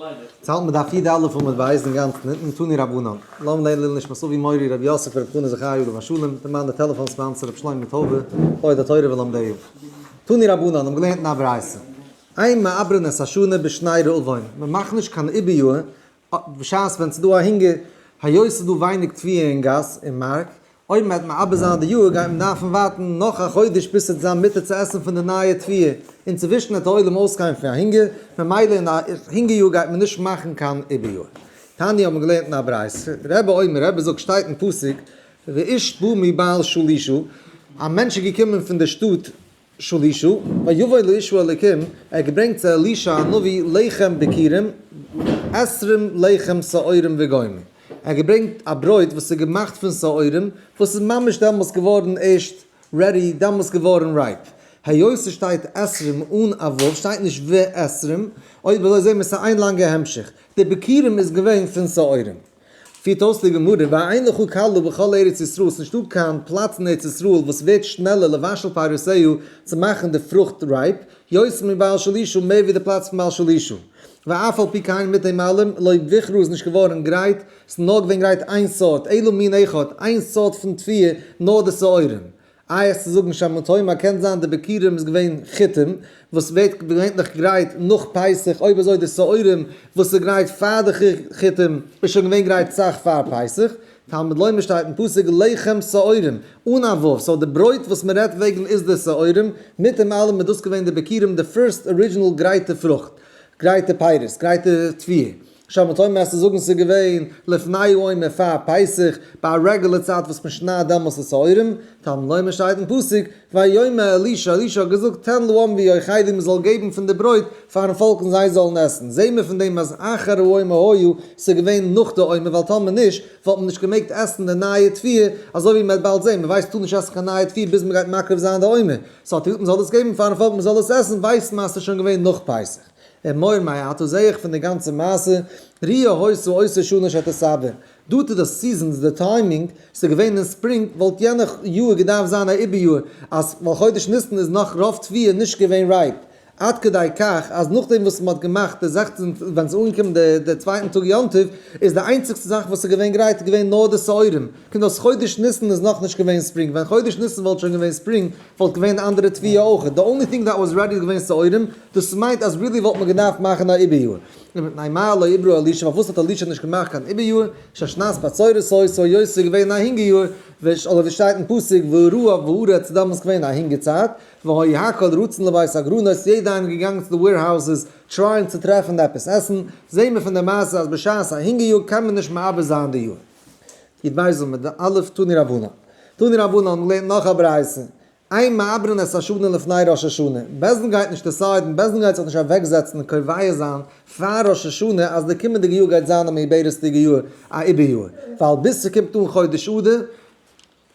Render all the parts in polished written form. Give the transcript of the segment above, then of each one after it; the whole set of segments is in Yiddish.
יעצט האלטן מיר דף י"א עמוד ב' אינגאנצן אונטן, תנו רבנן, לאמיר לערנען לעילוי נשמת אבי מורי רבי יוסף רבי חנא זכרי' עליו השלום, דערמאן די טעלעפאן sponsor רבי שלמה טויבער, אוהד התורה ולומדיה. תנו רבנן האבן געלערנט אין א ברייתא, אין מעברין את השנה בשני רעבון, מען מאכט נישט קיין עיבור יאר בשעת ווען ס'איז דא א הונגער, היות ס'איז דא ווייניג תבואה אין גאס אין מארק, אויב מען וועט מעבר זיין די יאר גייט מען דארפן ווארטן נאך א חודש ביז ס'וועט זיין מותר צו עסן פון די נייע תבואה, אינצווישן וועט די עולם אויסגיין פון א הונגער, ממילא אין א הונגער יאר גייט מען נישט מאכן קיין עיבור יאר. תניא האט מען געלערנט אין א ברייתא, רבי אומר, רבי זאגט שטייט אין פסוק, ואיש בא מבעל שלישה, א מענטש איז געקומען פון די שטאט שלישה, ויבא לאיש האלוקים, ער האט געברענגט צו אלישע הנביא לחם ביכורים, עשרים לחם שעורים וגומר, ער האט געברענגט א ברויט וואס איז געמאכט פון שעורים, וואס איז ממש דעמאלס געווארן ערשט ready, דעמאלס געווארן ripe. היות ס'שטייט עשרים אן א ו', שטייט נישט ועשרים, אויב אזוי זעהן מיר ס'איז איין לאנגע המשך, די ביכורים איז געווען פון שעורים. פירט אויס די גמרא, ואין לך כלה בכל ארץ ישראל, ס'נישט דא קיין פלאץ אין ארץ ישראל וואס ווערט שנעלער לבשל פירותיה צו מאכן די פרוכט ripe, יותר מבעל שלישה מער ווי די פלאץ פון בעל שלישה. ואף על פי כן מיט דעם אלעם, לא הוכנו איז נישט געווארן גרייט, ס'איז נאר געווען גרייט איין סארט, אלא מין אחד, איין סארט פון תבואה, נאר די שעורים. איי עס צו זאגן שמא תאמר קען זיין די ביכורים איז געווען חיטים וואס ווערט געווענליך גרייט נאך פסח אויב אזוי די שעורים וואס איז גרייט פאר די חיטים איז שוין געווען גרייט סאך פאר פסח, תלמוד לומר שטייט אין פסוק לחם שעורים אן א ו' so די ברויט וואס מען רעדט וועגן איז די שעורים, מיט דעם אלעם איז דאס געווען די ביכורים די first original גרייטע פרוכט, גרייטע פירות, גרייטע תבואה. שמא תאמר וועסטו זאגן ס'איז געווען לפני העומר פאר פסח, ביי א רעגולער צייט וואס מען שניידט דעמאלס די שעורים, תלמוד לומר שטייט אין פסוק, ויאמר אלישע, אלישע האט געזאגט, תן לעם ויאכלו מען זאל געבן פון די ברויט פארן פאלק און זיי זאלן עסן, זעהן מיר פון דעם אז אחר העומר היה, ס'איז געווען נאך די עומר, ווייל טאמער נישט, וואלט מען נישט געמעגט עסן די נייע תבואה, אזוי ווי מען וועט באלד זעהן, מען ווייסט טאר נישט עסן קיין נייע תבואה ביז מען גייט מקריב זיין די עומר, so האט ער געזאגט מען זאל דאס געבן פארן פאלק מען זאל עס עסן, ווייסט מען אז ס'איז שוין געווען נאך פסח. אמור מעתה זעה איך פון די גאנצע מעשה, ראיה היתה אותה שנה שתתעבר, due to די seasons די timing, ס'איז געווען אין ספרינג, וואלט יענע יאר געדארפט זיין א עיבור יאר, אז ווייל חודש ניסן איז נאך רוב תבואה נישט געווען ripe, עד כדי כך אז נאכדעם וואס מ'האט געמאכט די 16 ווען ס'איז אנגעקומען די די צווייטן טאג יום טוב, איז די איינציגסטע זאך וואס איז געווען גרייט איז געווען נאר די שעורים, קומט אויס חודש ניסן איז נאכנישט געווען ספרינג, ווען חודש ניסן וואלט שוין געווען ספרינג וואלט געווען אנדערע תבואה אויך, די only thing that was ready איז געווען שעורים, דאס מיינט אז really וואלט מען געדארפט מאכן א עיבור יאר. ומפני מה לא עיברו אלישע פארוואס האט אלישע נישט געמאכט קיין עיבור יאר, ששנת בצורת היתה היות ס'איז געווען א הונגער יאר, אדער ווי שטייט אין פסוק והרעב בארץ דאמאלס געווען א הונגער צייט, והיה הכל רצין לבית הגרנות יעדע איינער איז געגאנגען צו די warehouses trying צו טרעפן עפעס עסן, זעהן מיר פון די מעשה אז בשעת א הונגער יאר קען מען נישט מעבר זיין די יאר. י"ב עמוד א' תנו רבנן. תנו רבנן האבן געלערנט נאך א ברייתא, אין מעברין את השנה לפני ראש השנה, בית דין גייט נישט decide ן, בית דין גייט זיך נישט אוועקזעצן און קובע זיין פאר ראש השנה אז די קומענדיגע יאר גייט זיין א מעוברת'דיגע יאר, א עיבור יאר, ווייל ביז ס'קומט אן חודש אדר,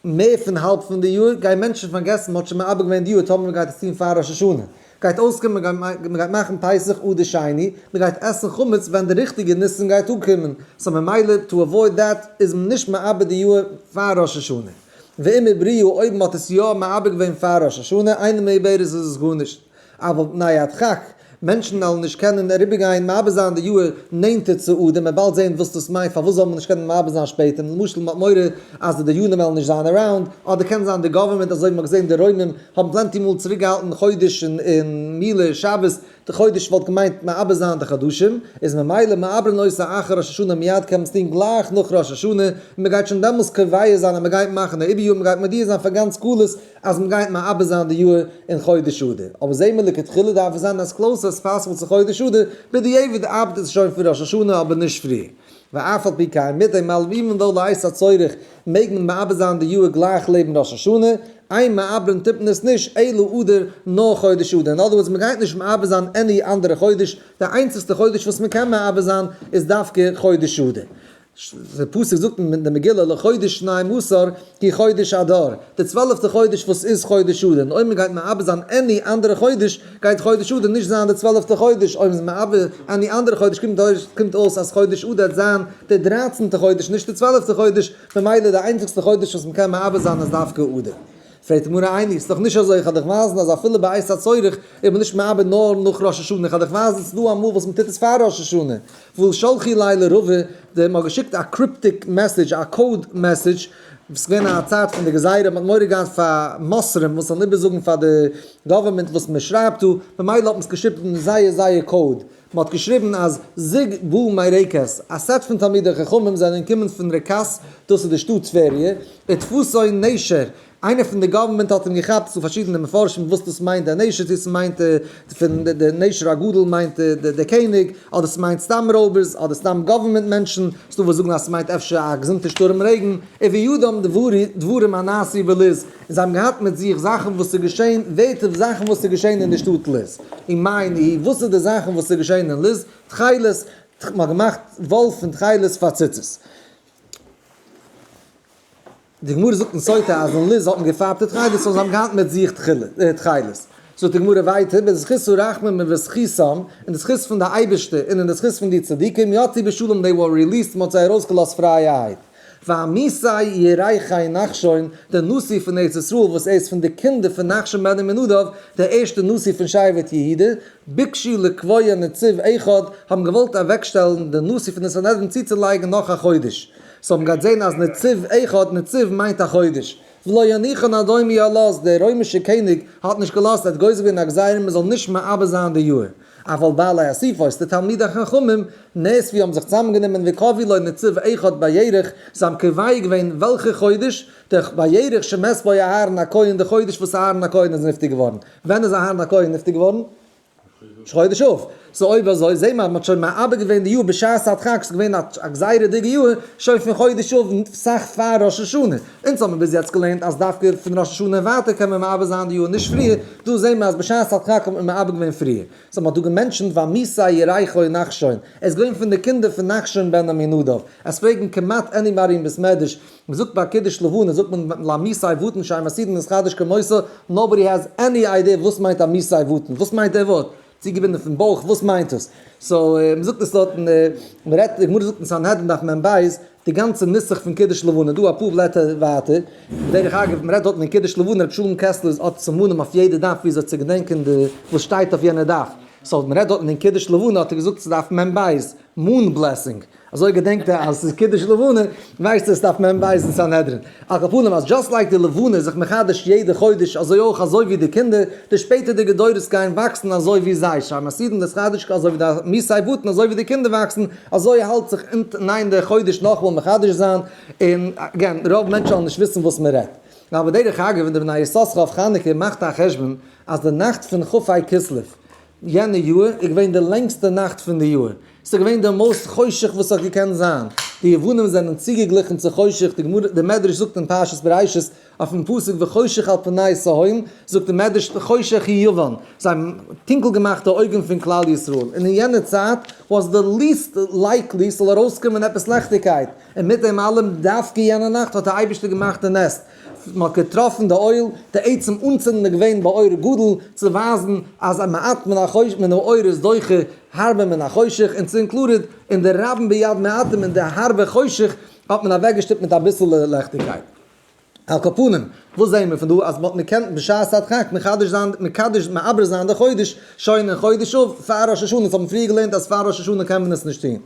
מער פון האלב פון די יאר, גייען מענטשן פארגעסן מ'האט שוין מעבר געווען די יאר טאמער מ'גייט עס טון פאר ראש השנה. גייט אויסקומען מ'גייט מאכן פסח אדר שני, מ'גייט עסן חמץ ווען די ריכטיגע ניסן גייט אנקומען, so ממילא to avoid that איז מען נישט מעבר די יאר פאר ראש השנה. ואם עיברוה אויב מ'האט עס יא מעבר געווען פאר ראש השנה אינה מעוברת איז עס גארנישט. אבל מפני הדחק, מענטשן וועלן נישט קענען אריבערגיין מעבר זיין די יאר נענטער צו אדר, מען באלד זען וואס דאס מיינט פארוואס זאל מען נישט קענען מעבר זיין שפעטער, למשל מען האט מורא אז די דיינים וועלן נישט זיין around, אדער קען זיין די government אזוי ווי מען האט געזען די רוימים האבן plenty מאל צוריקגעהאלטן חודש און מילה שבת, די חודש וואלט געמיינט מעבר זיין די חדשים, איז ממילא מעברין אותה אחר ראש השנה מיד קען מען עס טון גלייך נאך ראש השנה, און מען גייט שוין דעמאלס קובע זיין אז מען גייט מאכן א עיבור יאר, מען גייט מודיע זיין פאר גאנץ גלות אז מען גייט מעבר זיין די יאר אין חודש אדר, אבער זעהן מיר לכתחילה דארף עס זיין as close as possible צו חודש אדר, בדיעבד ארבעט עס שוין פון ראש השנה אבער נישט פריער. ואף על פי כן מיט דעם אלעם even though לעת הצורך מעג מען מעבר זיין די יאר גלייך לעבן ראש השנה, אין מעברין טוט מען עס נישט אלא אדר נאר חודש אדר, in other words מען גייט נישט מעבר זיין any אנדערע חודש, די איינציגסטע חודש וואס מען קען מעבר זיין איז דווקא חודש אדר. די פסוק זאגט אין די מגילה לחודש שנים עשר כי חודש אדר, די צוועלפטע חודש וואס איז חודש אדר, און אויב מען גייט מעבר זיין any אנדערע חודש, גייט חודש אדר נישט זיין די צוועלפטע חודש, אויב מ'איז מעבר any אנדערע חודש קומט אויס אז חודש אדר וועט זיין די דרייצענטע חודש נישט די צוועלפטע חודש, ממילא די איינציגסטע חודש וואס מ'קען מעבר זיין איז דווקא אדר. פרעגט די גמרא איני, ס'איז דאך נישט אזוי, איך וועל דיך ווייזן אז אפילו בעת הצורך איז מען נישט מעבר נאר נאך ראש השנה, איך וועל דיך ווייזן ס'איז דא אמאל וואס מ'טוט עס פאר ראש השנה, והא שלחו ליה לרבא, די מ'האט געשיקט א cryptic message, א code message, ס'איז געווען א צייט פון די גזירה, מ'האט מורא געהאט פאר מוסרים וואס זאלן איבערזאגן פאר די government וואס מ'שרייבט דא, ממילא האט מען עס געשריבן אין זייער זייער code. מען האט געשריבן אז זוג באו מרקת, א סעט פון תלמידי חכמים זענען געקומען פון רקת, דאס איז די שטאט טבריה, ותפסו נשר, איינער פון די government האט אים געכאפט, ס'דא פארשידענע מפרשים וואס דאס מיינט דער נשר, צו ס'מיינט פון די נשר הגדול מיינט דער קעניג, אדער ס'מיינט סתם רויבערס, אדער סתם government מענטשן, ס'דא וואס זאגן אז ס'מיינט אפשר א געזונטע שטורעם רעגן, ובידם דברים הנעשו בלוז. און זיי האבן געהאט מיט זיך זאכן וואס איז געשען, ווערטער זאכן וואס איז געשען אין די שטאט לוז. און מאי ניהו, וואס איז די זאכן וואס איז געשען אין לוז? תכלת, מען האט געמאכט וואל פון תכלת פאר ציצית. די גמרא זאגט אין סוטה אז אין לוז האט מען געפארבט די תכלת, so זיי האבן געהאט מיט זיך תכלת. זאגט די גמרא ווייטער, בזכות הרחמים ובזכותם, אין די זכות פון די אייבערשטער און אין די זכות פון די צדיקים, יצאו בשלום, they were released, מען האט זיי ארויסגעלאזט פרייערהייט. ועמיתי ירכי נחשון, דער נשיא פון ארץ ישראל וואס ער איז פון די קינדער פון נחשון בן עמינדב, דער ערשטער נשיא פון שבט יהודה, ביקשו לקבוע נציב אחד, האבן געוואלט אוועקשטעלן דער נשיא פון די סנהדרין צוצולייגן נאך א חודש. זיי האבן געהאט זען אז נציב אחד, נציב מיינט א חודש. ולא יניחן הרומי אז, דער רוימישער קעניג האט נישט געלאזט, ער האט גוזר געווען א גזירה מען זאל נישט מעבר זיין די יאר. אבל בעלי אסיפות, די תלמידי חכמים, נאספו האבן זיך צוזאמענגענומען וקבעו לו נציב אחד בירח, זיי האבן קובע געווען וועלכע חודש, דער בירח שמת בו אהרן הכהן, די חודש וואס אהרן הכהן איז נפטר געווארן. ווען איז אהרן הכהן נפטר געווארן? ראש חודש אב. so אויב אזוי זעהן מיר אז מ'האט שוין מעבר געווען די יאר בשעת הדחק, ס'איז געווען א גזירה'דיגע יאר, שוין פון חודש אב סאך פאר ראש השנה. אונז האבן ביז יעצט געלערנט אז דווקא פון ראש השנה און ווייטער קען מען מעבר זיין די יאר נישט פריער, דא זעהן מיר אז בשעת הדחק האט מען מעבר געווען פריער. so מ'האט דא גע mention ט ועמיתי ירכו נחשון, ער איז געווען פון די קינדער פון נחשון בן עמינדב, עס פרעגן כמעט anybody אין בית מדרש, מ'זאגט ביי קידוש לבנה זאגט מען לעמיתי ותן שהם עתידין להתחדש כמותה, nobody has any idea וואס מיינט עמיתי ותן, וואס מיינט דער ווארט? צוגעבינדן פון בויך, וואס מיינט עס? so מ'זאגט עס דארט אין מ'רעדט, די גמרא זאגט אין סנהדרין דף מ ב, די גאנצע נוסח פון קידוש לבנה, דא אפאר בלעטער ווייטער, בדרך אגב, מ'רעדט דארט אין קידוש לבנה, רבי שלום קעסלער האט סימנים אויף יעדע דף וויאזוי צו געדענקען די וואס שטייט אויף יענע דף, so מ'רעדט דארט אין קידוש לבנה האט ער געזאגט ס'איז דף מ ב, moon blessing. אזוי געדענקט ער אז ס'איז קידוש לבנה, ווייסט ער ס'דף מ ב אין סנהדרין. על כל פנים אז just like די לבנה איז זיך מחדש יעדע חודש אזוי אויך אזוי ווי די קינדער, די שפעטערדיגע דורות גייען וואקסן אזוי ווי זיי, שהם עתידין להתחדש אזוי ווי די עמיתי ותן אזוי ווי די קינדער וואקסן, אזוי האלט זיך אין איין די חודש נאכאמאל מחדש זיין, און again רוב מענטשן וועלן נישט וויסן וואס מען רעדט. אבער דרך אגב אין די בני יששכר אויף חנוכה מאכט א חשבון אז די נאכט פון כ ה כסלו, יענע יאר איז געווען די לענגסטע נאכט פון די יאר, ס'איז געווען די most חושך וואס האט געקענט זיין, די יוונים זענען צוגעגליכן צו חושך, די גמרא, די מדרש זאגט אין פרשת בראשית אויפן פסוק וחושך על פני תהום, זאגט די מדרש חושך היא יוון, זיי האבן טונקל געמאכט די אויגן פון כלל ישראל, און אין יענע צייט was the least likely ס'זאל ארויסקומען עפעס לעכטיגקייט, און מיט דעם אלעם דווקא יענע נאכט האט דער אייבערשטער געמאכט די נס, מען האט געטראפן די אויל, די עצם אנצינדן איז געווען באור גדול, צו ווייזן אז א מעט מן החושך מן האור איז דוחה הרבה מן החושך, און צו included אין די רבים ביד מעטים און די הארבע חושך האט מען אוועקגעשטופט מיט אביסעלע לעכטיגקייט. על כל פנים, וואס זעהן מיר פון דא? אז מען האט געקענט בשעת הדחק מחדש זיין, מקדש, מעבר זיין די חודש, שוין אין חודש אב, פאר ראש השנה, אונז האבן פריער געלערנט אז פאר ראש השנה קען מען עס נישט טון.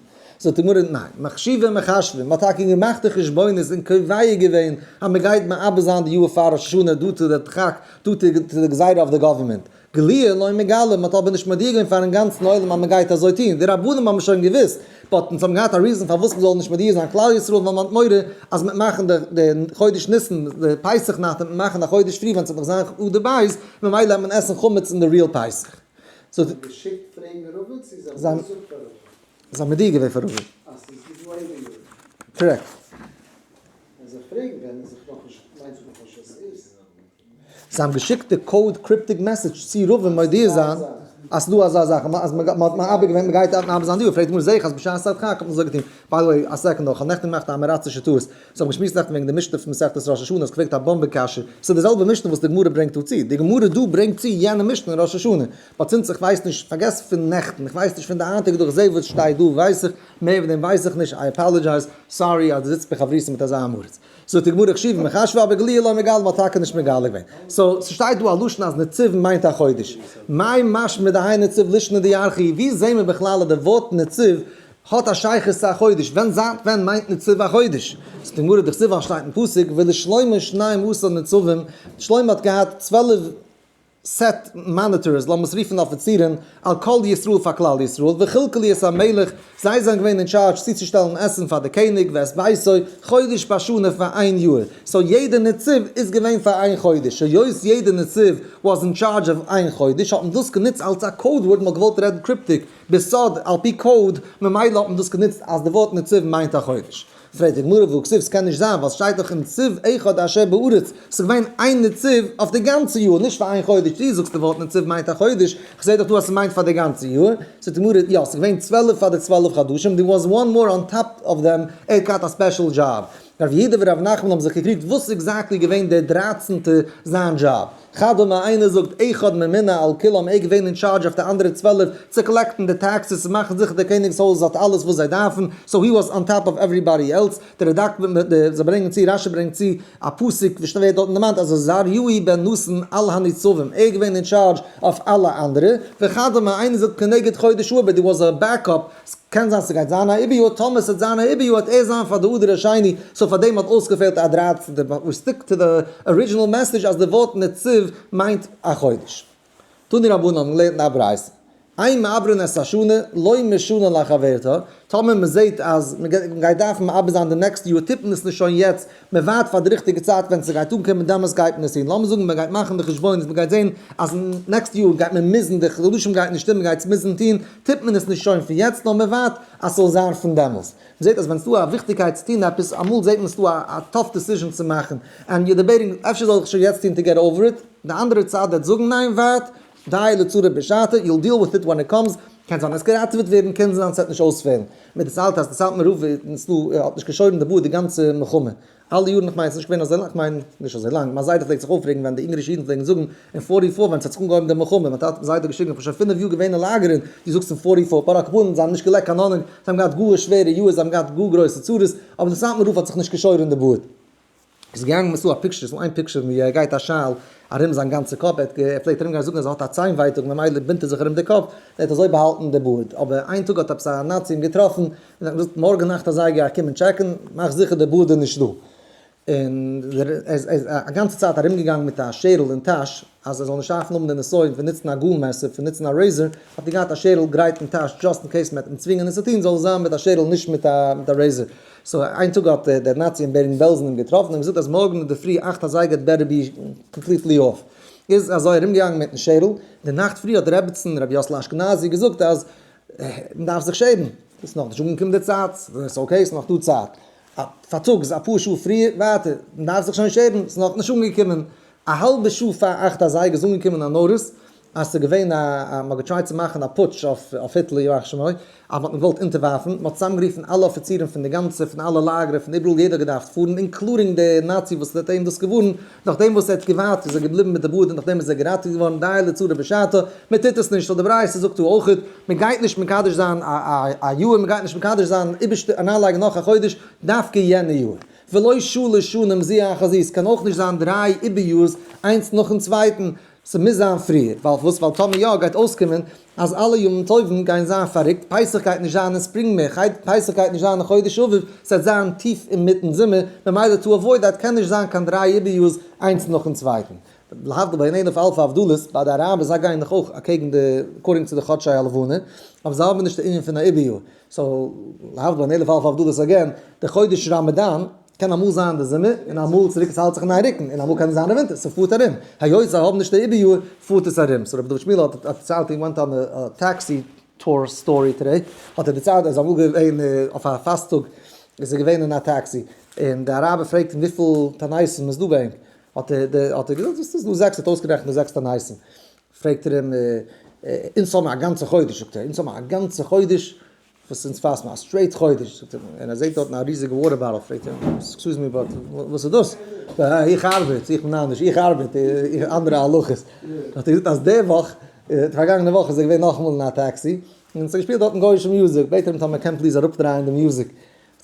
זאגט די גמרא, ניין, מחשיבי מחשבים, מען האט טאקע געמאכט די חשבונות און קובע געווען אז מען גייט מעבר זיין די יאר פאר ראש השנה due to די דחק, due to די גזירה אויף די government. גלויי לא מגלי, מען האט אבער נישט מודיע געווען פארן גאנצן עולם אז מען גייט אזוי טון, די רבנים האבן שוין געוואוסט, but אונז האבן געהאט א reason פארוואס מען זאל נישט מודיע זיין כלל ישראל ווייל מען האט מורא אז מען וועט מאכן די חודש ניסן, די פסח נאכט וועט מען מאכן א חודש פרי ווען ס'וועט נאך זיין אדר בית, ממילא וועט מען עסן חמץ אין די real פסח. זיי האבן געשיקט פרעגן רבא צו זיי האבן געזאגט פאר רבא? זיי האבן מודיע געווען פאר רבא. אז ס'איז דא אייביג יאר. correct. ווען זיי פרעגן ווען איז זיך נאכנישט מיינט זיך נאכנישט אז ס'איז. זיי האבן געשיקט די code cryptic message צו רבא מודיע זיין אז ס'דא אזא זאך אז מ'האט מעבר געווען מ'גייט מעבר זיין די יאר, פרעגט די גמרא זעה איך אז בשעת הדחק האט מען אזוי געטון, by the way א second נאך, כ'האב נעכטן געמאכט א עם הארצישע טעות, זיי האבן געשמועסט נעכטן וועגן די משנה פון מסכת ראש השנה, האסט געפרעגט א באמבע קשיא, ס'איז די זעלבע משנה וואס די גמרא ברענגט דא צו, די גמרא דא ברענגט צו יענע משנה אין ראש השנה, but since איך ווייס נישט, פארגעס פון נעכטן, איך ווייס נישט פון די היינטיגע דא, כ'זעה וואס שטייט דא ווייס איך, מער פון דעם ווייס איך נישט, I apologize, sorry אז דו זיצט בחברותא מיט אזא עם הארץ. זאגט די גמרא חשיבי מחשבי אבער גלויי לא מגלה, מ'האט טאקע נישט מגלה געווען. so ס'שטייט דא א לשון אז נציב מיינט א חודש. מאי משמע דהאי נציב לישנא דירחא, ווי זעהן מיר בכלל אז די ווארט נציב האט א שייכות צו א חודש? ווען זייט ווען מיינט נציב א חודש? זאגט די גמרא דכתיב ווייל שטייט אין פסוק ולשלמה שנים עשר נצבים, שלמה האט געהאט 12 סעט monitors, לאמיר עס רופן אפיצירן, על כל ישראל פאר כלל ישראל, וכלכלו את המלך, זיי זענען געווען אין טשארדזש צוצושטעלן עסן פאר די קעניג ואת ביתו, חודש בשנה פאר איין יאר, so יעדע נציב איז געווען פאר איין חודש, היות יעדע נציב was אין טשארדזש אויף איין חודש האט מען דאס גענוצט אלס א code word, מען האט געוואלט רעדן cryptic, בסוד, על פי code, ממילא האט מען דאס גענוצט אז די ווארט נציב מיינט א חודש. פרעגט די גמרא והא כתיב ס'קען נישט זיין ווייל ס'שטייט דאך ונציב אחד אשר בארץ, ס'איז געווען איין נציב אויף די גאנצע יאר נישט פאר איין חודש, דו זאגסט די ווארט נציב מיינט א חודש, כ'זעה דאך דא אז ס'מיינט פאר די גאנצע יאר, זאגט די גמרא יא ס'איז געווען 12 פאר די 12 חדשים, there was one more on top of them, ער האט געהאט א special job. רב יהודה ורב נחמן האבן זיך געקריגט וואס איז exactly געווען דער דרייצענטע זיין דזשאב. חד אמר איינער זאגט אחד ממונה על כולם ער געווען אין טשארדזש אויף די אנדערע 12 צו collect ן די taxes צו מאכן זיכער די קעניג'ס הויז האט אלעס וואס זיי דארפן, so he was on top of everybody else, די רד"ק זיי ברענגען צו רש"י ברענגט צו א פסוק וואס ווערט דארטן דערמאנט אז עזריהו בן נתן על הניצבים ער געווען אין טשארדזש אויף אלע אנדערע, וחד אמר איינער זאגט כנגד חודש העיבור there was a backup, ס'קען זיין ס'גייט זיין א עיבור יאר, טאמער ס'וועט זיין א עיבור יאר וועט ער זיין פאר די אדר השני, so פאר דעם האט אויסגעפעלט א דרייצנטע, but we stick to the original message אז די ווארט נציב מיינט א חודש. תנו רבנן האבן געלערנט אין א ברייתא, אין מעברין את השנה לא משנה לחברתה, טאמער מ'זעט אז מ'גייט דארפן מעבר זיין די next יאר טוט מען עס נישט שוין יעצט, מ'ווארט פאר די ריכטיגע צייט ווען ס'גייט אנקומען דעמאלס גייט מען עס טון, לאמיר זאגן מ'גייט מאכן די חשבונות מ'גייט זען אז next יאר גייט מען מוזן די חדשים גייט נישט שטימען מ'גייט עס מוזן טון, טוט מען עס נישט שוין פון יעצט נאר מען ווארט אז ס'זאל זיין פון דעמאלס. מ'זעט אז ווען ס'דא א וויכטיגקייט צו טון עפעס, אמאל זעט מען ס'דא א tough decision צו מאכן, and you're debating אפשר זאל איך שוין יעצט טון to get over it, די אנדערע צד וועט זאגן ניין ווארט, דיו לצרה בשעתה, you'll deal with it when it comes, קען זיין עס געראטעוועט ווערן, קען זיין ס'וועט נישט אויספעלן. מ'דערציילט אז די סאטמאר רב האט נישט געשוירן די בארד די גאנצע מלחמה, אלע יארן, איך מיין ס'נישט געווען אזוי לאנג, כ'מיין נישט אזוי לאנג, מיין זיידע פלעגט זיך אויפרעגן ווען די אונגארישע אידן פלעגן זאגן אין forty four ווען ס'האט זיך אנגעהויבן די מלחמה, מיין טאטע זיידע האט געשריגן איך בין שוין פינף יאר געווען אין לאגער און דו זאגסט אין forty four, but על כל פנים זיי האבן נישט געלעקט קיין האניג, זיי האבן געהאט גאר שווערע יאר, זיי האבן געהאט גאר גרויסע צרות, אבער דער סאטמאר רב האט זיך נישט געשוירן די בארד. איז געגאנגען ס'דא א picture, ס'דא איין picture ווי ער גייט א שאל ארום זיין גאנצע קאפ, ער האט ער פלעגט ארום גיין זאגן אז ער האט א ציין ווייטאג ממילא בינדט ער זיך ארום די קאפ, ער האט אזוי באהאלטן די בארד, אבער איין טאג האט עפעס א נאצי אים געטראפן, און האט געזאגט מארגן נאכט אזייגער גיי קומען טשעקן, מאך זיכער די בארד איז נישט דא. און ער איז א גאנצע צייט ארום געגאנגען מיט א שערל אין טאש, אז ער זאל נישט דארפן האבן די נסיון פון נוצן א גאל מעסער, פון נוצן א razor, האט ער געהאט א שערל גרייט אין טאש just in case מען וועט אים צווינגען עס צו טון, זאל עס זיין מיט א שערל נישט מיט א razor. so איין טאג האט דער נאצי אין בערן בעלזן אים געטראפן און געזאגט אז מארגן אינדערפרי אכט אזייגער better be completely off. איז אזוי ארום געגאנגען מיטן שערל, די נאכט פרי האט די רעבעצן רבי יאסל אשכנזי געזאגט אז מען דארף זיך שערן, ס'איז נאכנישט אנגעקומען די צייט, ס'איז okay, ס'איז נאך דא צייט. פארטאגס אפאר שעה פריער, ווייטער, מען דארף זיך שוין שערן, ס'איז נאכנישט אנגעקומען. א האלבע שעה פאר אכט אזייגער איז אנגעקומען א notice אז ס'איז געווען א, מ'האט געטרייט צו מאכן א פוטש אויף היטלער ימח שמו, אז מ'האט אים געוואלט אונטערווארפן, מ'האט צוזאמגערופן אלע אפיצירן פון די גאנצע, פון אלע לאגערן, פון איבעראל, יעדער האט געדארפט פארן, including די נאצי וואס האט אים דאס געווארנט, נאכדעם וואס ער האט געווארט איז ער געבליבן מיט די בארד און נאכדעם איז ער געראטעוועט געווארן, דיו לצרה בשעתה, מען טוט עס נישט, so די ברייתא זאגט דא אויכעט, מען גייט נישט מקדש זיין א יאר, מען גייט נישט מקדש זיין אריינלייגן נאך א חודש, דווקא יענע יאר. ולא שלש שנים זו אחר זו, ס'קען אויך נישט זיין דריי עיבור-יארס איינס נאכן צווייטן, ס'מוז זיין פריער, ווייל וואס ווייל טאמער יא גייט אויסקומען אז אלע ימים טובים גייען זיין פאררוקט, פסח גייט נישט זיין אין ספרינג מער, פסח גייט נישט זיין אין חודש אביב, ס'וועט זיין טיף אינמיטן זומער, ממילא to avoid that קען נישט זיין קיין דריי עיבור-יארס איינס נאכן צווייטן. להבדיל בין אלף אלפי הבדלות, ביי די אראבער זיי גייען דאך אויך אקעגן די according צו די חדשי הלבנה, אבער זיי האבן נישט די ענין פון א עיבור-יאר, so להבדיל בין אלף אלפי הבדלות again, די חודש ראמאדאן קען אמאל זיין די זומער און אמאל צוריק עס האלט זיך אין איין רוקן און אמאל קען עס זיין די ווינטער ס'פארט ארום היות זיי האבן נישט די עיבור יאר פארט עס ארום so רבי דוד שמואל האט דערציילט he went on a taxi tour story today האט ער דערציילט ער איז אמאל געווען אויף א פאסט טאג איז ער געווען אין א טעקסי און די אראבער פרעגט אים וויפיל תעניתים איז דא ביי ענק האט ער געזאגט עס איז דא זעקס ער האט אויסגערעכנט די זעקס תעניתים פרעגט ער אים אונז האבן א גאנצע חודש זאגט ער אונז האבן א גאנצע חודש וואס אונז פאסט מען א straight חודש, זאגט ער, און ער זעט דארטן א ריזיגע water bottle, פרעגט ער אים, excuse me but וואס איז דאס? איך ארבעט, איך בין אנדערש, איך ארבעט, איך אנדערע הלכות. האט ער געזאגט אז די וואך, די פארגאנגענע וואך איז ער געווען נאכאמאל אין א טעקסי, און עס האט געשפילט דארטן גוי'אישע music, בעט ער אים טאמער ער קען please אראפדרייען די music.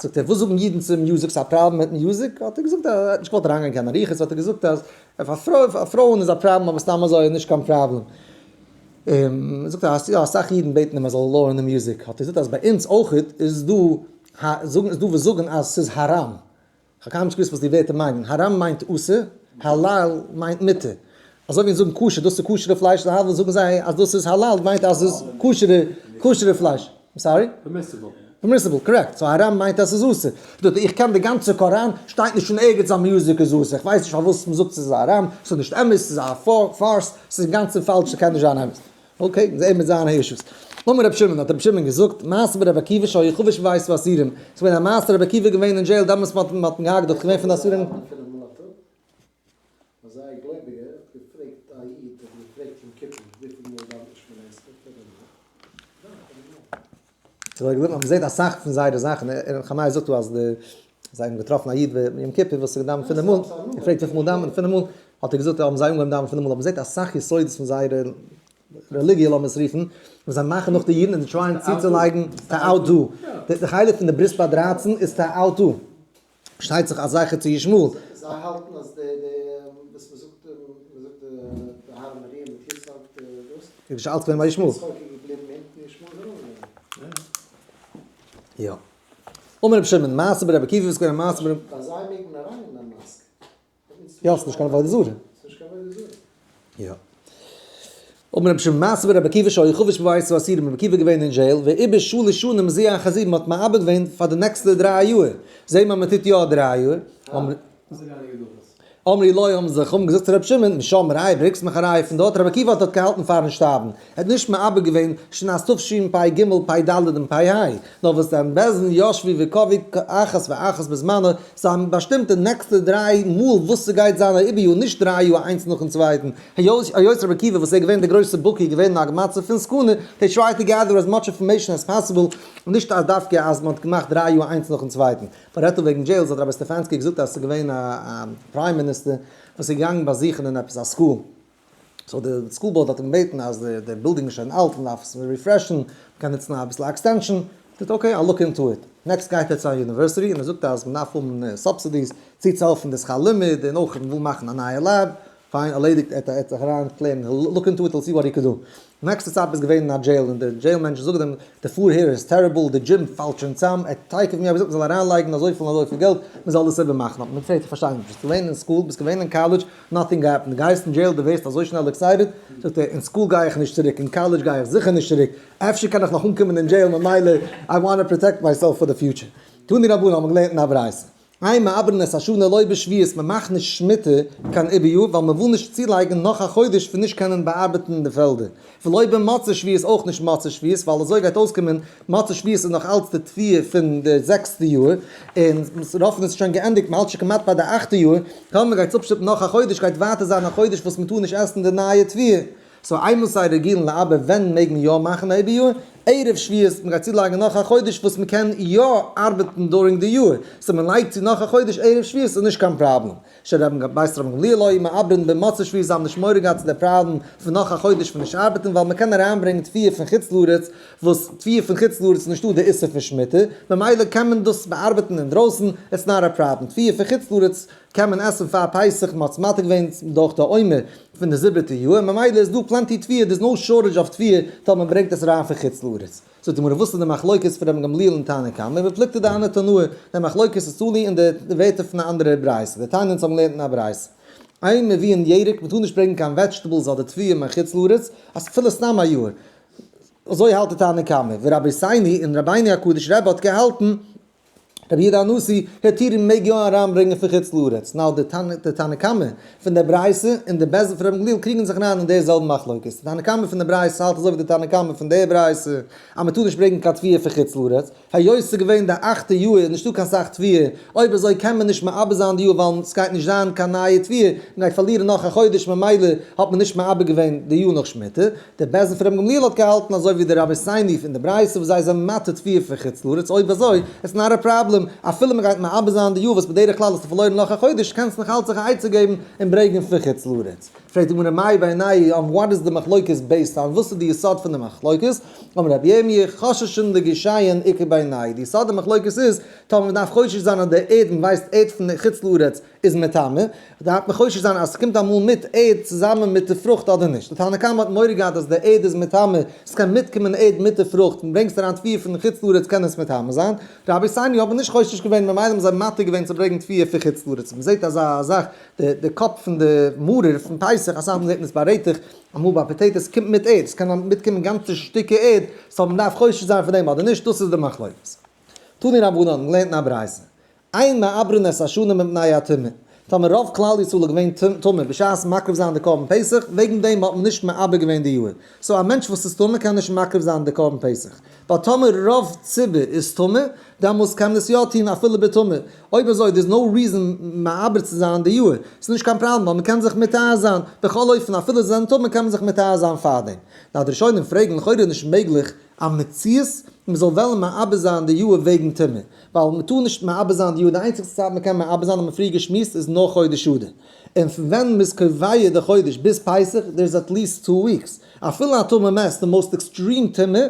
זאגט ער, וואס זאגן אידן צו music, ס'איז א פראבלעם מיט music? האט ער געזאגט, ער האט נישט געוואלט אריינגיין קיין אריכות, האט ער געזאגט אז פאר פרויען איז א פראבלעם אבער סתם אזוי איז נישט קיין פראבלעם. זאגט ער אז יא אסאך אידן בעטן אים ער זאל lower ן די music, האט ער געזאגט אז ביי אונז אויכעט איז דא זאגן איז דא וואס זאגן אז ס'איז haram, כ'האב קיינמאל נישט געוואוסט וואס די ווערטער מיינען, haram מיינט אסור, halal מיינט מותר, אזוי ווי אונז זאגן כשר דאס איז כשר'ע פלייש, להבדיל זאגן זיי אז דאס איז halal מיינט אז ס'איז כשר'ע כשר'ע פלייש, sorry? Permissible. Permissible, correct, so haram מיינט אז ס'איז אסור. דא איך קען די גאנצע קאראן, שטייט נישט אין ערגעץ אז music איז אסור, איך ווייס נישט פארוואס מ'זאגט ס'איז haram, ס'איז נישט אמת, ס'איז א farce, ס'איז אינגאנצן פאלש, ס'קען נישט זיין אמת. Okay, זעה מיט זיינע אישוס. אמר רבי שמעון, האט רבי שמעון געזאגט, מעשה ברבי עקיבא שהיה חבוש בבית האסורים, ס'איז געווען א מעשה רבי עקיבא געווען אין jail דעמאלטס מ'האט מ'האט אים געהארגעט דארט געווען פון די אסורים. אזא גלויביגער האט געפרעגט א איד האט געפרעגט יום כיפור וויפיל מאל דאווענט מען שמונה עשרה פינף מאל? ניין פינף מאל. ס'איז געווען אז מ'זעט אסאך פון זייערע זאכן, ר' חנאי זאגט דא אז די זיי האבן געטראפן א איד יום כיפור וואס איז געדאווענט פינף מאל, ער פרעגט וויפיל מאל דאווענט מען פינף מאל, האט ער געזאגט האבן זיי אנגעהויבן דאווענען פינף מאל, אבער מ'זעט אסאך יסודות פון זייערע רעליגיע לאמיר עס רופן, וואס זיי מאכן נאך די אידן און זיי try ען צוצולייגן to outdo, די חלק פון די ברית ביי 13 איז to outdo. שטייט זיך א זכר צו ישמעאל. זיי האלטן אז די די וואס מען זאגט מען זאגט די הר המוריה מיט יצחק די דאס. איז נישט אלץ געווען ביי ישמעאל. יצחק איז געבליבן אונטן ישמעאל איז ארויף געגאנגען. יא. אמר רבי שמעון, מעשה ברבי עקיבא איז געווען א מעשה ברבי. ביי זיי מעג מען אריין אין א mosque. יא, ס'איז נישט קיין עבודה זרה. ס'איז נישט קיין עבודה זרה. יא. אמר רבי שמעון, מעשה ברבי עקיבא שהיה חבוש בבית האסורים, רבי עקיבא געווען אין jail, ועיבר שלש שנים זו אחר זו, מ'האט מעבר געווען פאר די נעקסטע 3 יאר. זעהן מיר אז מ'טוט יא 3 יאר. אמרו לו האבן זיך האבן געזאגט צו רבי שמעון, משם ראיה ברענגסט מיך א ראיה פון דארט, רבי עקיבא האט דארט געהאלטן פארן שטארבן, ער האט נישט מעבר געווען שנת תשפ"ג פ"ד און פ"ה, נאר וואס דען בית דין ישבו וקבעו אחת ואחת בזמנה, זיי האבן באשטימט די נעקסטע 3 מאל וואס ס'גייט זיין א עיבור יאר, נישט 3 יאר איינס נאכן צווייטן, היות רבי עקיבא וואס איז געווען דער גרויסער בקי געווען אין א מצב פון סכנה, they try to gather as much information as possible, נישט אז דווקא אז מ'האט געמאכט 3 יאר איינס נאכן צווייטן. מ'רעדט דא וועגן jails האט רבי סטעפאנסקי געזאגט אז ס'איז געווען א prime minister וואס איז געגאנגען באזוכן אין עפעס א school, so די school board האט אים געבעטן אז די בילדינג איז שוין אלט מ'דארף עס refresh ן, מ'קען נוצן אביסל א extension, זאגט okay I'll look into it, next גייט ער צו א university און ער זאגט אז מ'דארף האבן subsidies צוצוהעלפן די שכר לימוד און אויך מ'וויל מאכן א נייע lab, פיין ערלעדיגט ער האט זיך אריין קלערן look into it see what he could do. נעקסטע צייט ביסט געווען אין א jail און די jail מענטשן זאגן אים די פארהער איז terrible די gym פאלט שוין צאם ער האט תיכף מיד געזאגט מ'זאל אריינלייגן אזויפיל און אזויפיל געלט מ'זאל דאס איבערמאכן האט מען געפרעגט איך פארשטיי נישט ביסט געווען אין school ביסט געווען אין college nothing happened גייסט אין jail די ווערסט אזוי שנעל excited זאגט ער אין school גיי איך נישט צוריק אין קאלעדזש גיי איך זיכער נישט צוריק אפשר קען איך נאך אנקומען אין jail ממילא I want to protect myself for the future תנו רבנן האבן געלערנט אין א ברייתא אין מעברין את השנה לא בשביעית, מען מאכט נישט שמיטה קיין עיבור יאר ווייל מען וויל נישט צולייגן נאך א חודש פון נישט קענען באארבעטן די פעלדער, ולא במוצאי שביעית אויך נישט מוצאי שביעית ווייל אזוי גייט אויסקומען מוצאי שביעית איז נאך אלץ די תבואה פון די זעקסטע יאר און רוב פון עס איז שוין געענדיגט מען האלט שוין כמעט ביי די אכטע יאר, טאמער מען גייט עס אפשטופן נאך א חודש גייט ווייטער זיין א חודש וואס מען טאר נישט עסן די נייע תבואה. so אימתי רגילין לעבר ווען מעג מען יא מאכן א עיבור יאר? ערב שביעית, מען גייט צולייגן נאך א חודש וואס מען קען יא ארבעטן during די יאר, so מען לייגט צו נאך א חודש ערב שביעית איז נישט קיין פראבלעם. שרבן בית רבן גמליאל היו מעברין במוצאי שביעית זיי האבן נישט מורא געהאט צו די פראבלעם פון נאך א חודש פון נישט ארבעטן ווייל מען קען אריינברענגן תבואה פון חוץ לארץ וואס תבואה פון חוץ לארץ איז נישטא די איסור פון שמיטה ממילא קען מען דאס באארבעטן אינדרויסן it's not א פראבלעם תבואה פון חוץ לארץ קען מען עסן פאר פסח, מען האט עס מתיר געווען דורך די עומר פון די זיבעטע יאר, ממילא איז דא plenty תבואה, there is no shortage of תבואה טאמער מען ברענגט עס אריין פון חוץ לארץ. זאגט די גמרא וואס איז די מחלוקת פון רבן גמליאל און תנא קמא, ובפלוגתא דהני תנאי, די מחלוקת איז תלוי אין די ווערטער פון א אנדערע ברייתא, דתניא אונז האבן געלערנט אין א ברייתא, אין מביאין ירק, מען טאר נישט ברענגען קיין vegetables אדער תבואה מחוץ לארץ, אפילו סתם א יאר, אזוי האלט די תנא קמא, ורבותינו און רבינו הקדוש רבי האט געהאלטן, רבי יהודה הנשיא, התירו מעג יא אריינברענגען פון חוץ לארץ, now די תנא קמא פון דער ברייתא און די בית דין פון רבן גמליאל קריגן זיך אריין אין די זעלבע מחלוקת, די תנא קמא פון די ברייתא האלט אזוי ווי די תנא קמא פון דער ברייתא אז מען טאר נישט ברענגען קיין תבואה פון חוץ לארץ, היות ס'איז געווען די אכטע יאר איז נישטא קיין סאך תבואה, אויב אזוי קען מען נישט מעבר זיין די יאר ווייל ס'גייט נישט זיין קיין נייע תבואה, מען גייט פארלירן נאך א חודש ממילא האט מען נישט מעבר געווען די יאר נאך שמיטה. דער בית דין פון רבן גמליאל האט געהאלטן אזוי ווי די רבותינו פון די ברייתא וואס זיי זענען מתיר תבואה פון חוץ לארץ, אויב אזוי it's not a problem אפילו מען גייט מעבר זיין די יאר וואס בדרך כלל האסטו פארלוירן נאך א חודש קענסט נאך אלץ זיך א עצה געבן און ברענגען פון חוץ לארץ. פרעגט די גמרא מאי בינייהו, on what is די מחלוקת based on, וואס איז די יסוד פון די מחלוקת? אמר רבי ירמי', חוששין לגישיהן איכא בינייהו, די יסוד די מחלוקת איז, טאמער מען דארף חושש זיין אז די ערד, מען ווייסט ערד פון חוץ לארץ איז מטמא, דארף מען חושש זיין אז ס'קומט אמאל מיט ערד צוזאמען מיט די פרוכט אדער נישט. די תנא קמא האט מורא געהאט אז די ערד איז מטמא, ס'קען מיטקומען ערד מיט די פרוכט, און ברענגסט אריין תבואה פון חוץ לארץ קען עס מטמא זיין. רבותינו האבן נישט חושש געווען ממילא האבן זיי מתיר געווען צו ברענגן תבואה פון חוץ לארץ. מ'זעט אזא זאך, די קאפ פון די מרור פון פסח, אסאך מאל זעט מען עס ביי רעטעך, אמאל ביי potatoes קומט מיט ערד, ס'קען מיטקומען גאנצע שטיקער ערד, so מ'דארף חושש זיין פון דעם אדער נישט, דאס איז די מחלוקת. תנו רבנן, געלערנט אין א ברייתא. אין מעברין את השנה מפני הטומאה, טאמער רוב כלל ישראל איז געווען טמא בשעת מקריב זיין די קרבן פסח, וועגן דעם האט מען נישט מעבר געווען די יאהר, so א מענטש וואס איז טמא קען נישט מקריב זיין די קרבן פסח, but טאמער רוב ציבור איז טמא, דעמאלס קען מען עס יא טון אפילו בטומאה, אויב אזוי there is no reason מעבר צו זיין די יאהר, ס'איז נישט קיין פראבלעם ווייל מ'קען זיך מטהר זיין, בכל אופן אפילו זיי זענען טמא קען מען זיך מטהר זיין פארדעם. נאר די ראשונים פרעגן לכאורה איז נישט מעגליך א מציאות מען זאל וועלן מעבר זיין די יאר וועגן טומאה, ווייל מען טאר נישט מעבר זיין די יאר, די איינציגסטע צייט מען קען מעבר זיין האט מען פריער געשמועסט איז נאר חודש אדר, און פון ווען מען איז קובע די חודש ביז פסח there is at least two weeks, אפילו א טמא מת, די most extreme טומאה,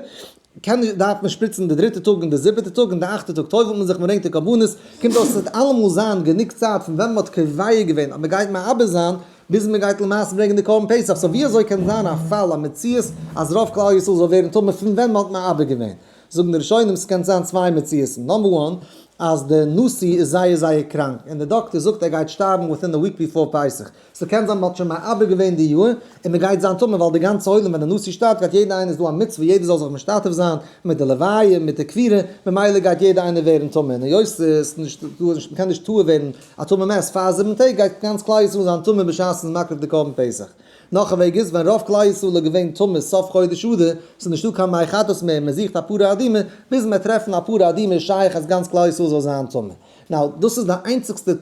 קען נישט דארף מען שפריצן די דריטע טאג און די זיבעטע טאג און די אכטע טאג טובל'ט מען זיך מען ברענגט די קרבנות, קומט אויס עס וועט אלעמאל זיין גענוג צייט פון ווען מען האט קובע געווען אז מען גייט מעבר זיין ביז מען גייט למעשה ברענגען די קרבן פסח, so ווי אזוי קען זיין א פאל א מציאות אז רוב כלל ישראל זאל ווערן טמא פון ווען מען האט מעבר געווען? זאגן די ראשונים ס'קען זיין צוויי מציאות'ן, number one אז די נשיא איז זייער זייער קראנק און די דאקטער זאגט ער גייט שטארבן within the week before פסח, ס'קען זיין מען האט שוין מעבר געווען די יאר און מען גייט זיין טמא ווייל די גאנצע עולם ווען די נשיא שטארבט גייט יעדער איינער איז דא א מצוה יעדער זאל זיך משתתף זיין מיט די לוויה מיט די קבירה ממילא גייט יעדער איינער ווערן טמא און היות ס'איז נישט דא מען קען נישט טהור ווערן א טמא מת פאר 7 טעג גייט גאנץ כלל ישראל זיין טמא בשעת מ'איז מקריב די קרבן פסח. נאך א וועג איז ווען רוב כלל ישראל איז געווען טמא סוף חודש אדר, ס'איז נישטא קיין מי חטאת מער, מען זוכט א פרה אדומה, ביז מען וועט טרעפן א פרה אדומה איז שייך אז גאנץ כלל ישראל זאל זיין טמא. now דאס איז די איינציגסטע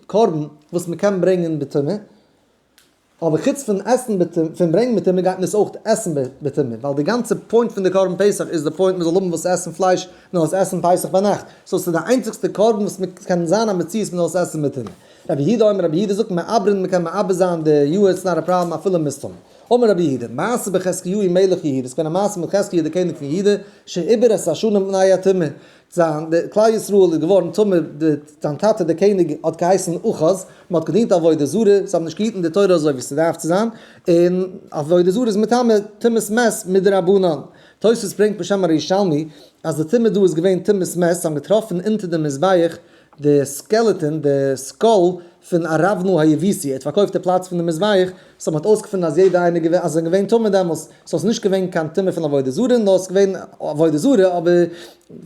קרבן וואס מען קען ברענגען בטומאה. אבער חוץ פון עסן בטומאה, פון ברענגען בטומאה גייט מען עס אויך עסן בטומאה, ווייל די גאנצע point פון די קרבן פסח איז די point מען זאל האבן וואס עסן פלייש, מען זאל עס עסן פסח ביינאכט, so ס'איז די איינציגסטע קרבן וואס מען קען זיין א מציאות מען זאל עס עסן בטומאה. רבי יהודה אומר, רבי יהודה זאגט מעברין מען קען מעבר זיין די יאר it's not a problem אפילו מ'איז טמא. אמר רבי יהודה, מעשה בחזקיהו מלך יהודה, ס'איז געווען א מעשה מיט חזקיהו דער קעניג פון יהודה, שעיבר את השנה מפני הטומאה, זיין די כלל ישראל איז געווארן טמא, די זיין טאטע דער קעניג האט געהייסן אחז, מען האט געדינט עבודה זרה, זיי האבן נישט געהיטן די תורה אזוי ווי ס'דארף צו זיין, און עבודה זרה איז מטמא טומאת מת מדרבנן. תוספות ברענגט בשם הירושלמי אז די טומאה דא איז געווען טומאת מת, זיי האבן געטראפן אונטער די מזבח די skeleton, די skull, פון ארונה היבוסי, ער האט פארקויפט די פלאץ פון די מזבח, so מ'האט אויסגעפונען אז יעדער איינער געווען אז זיי זענען געווען טמא דעמאלס, so ס'איז נישט געווען קיין טומאה פון עבודה זרה, נאר ס'איז געווען עבודה זרה אבער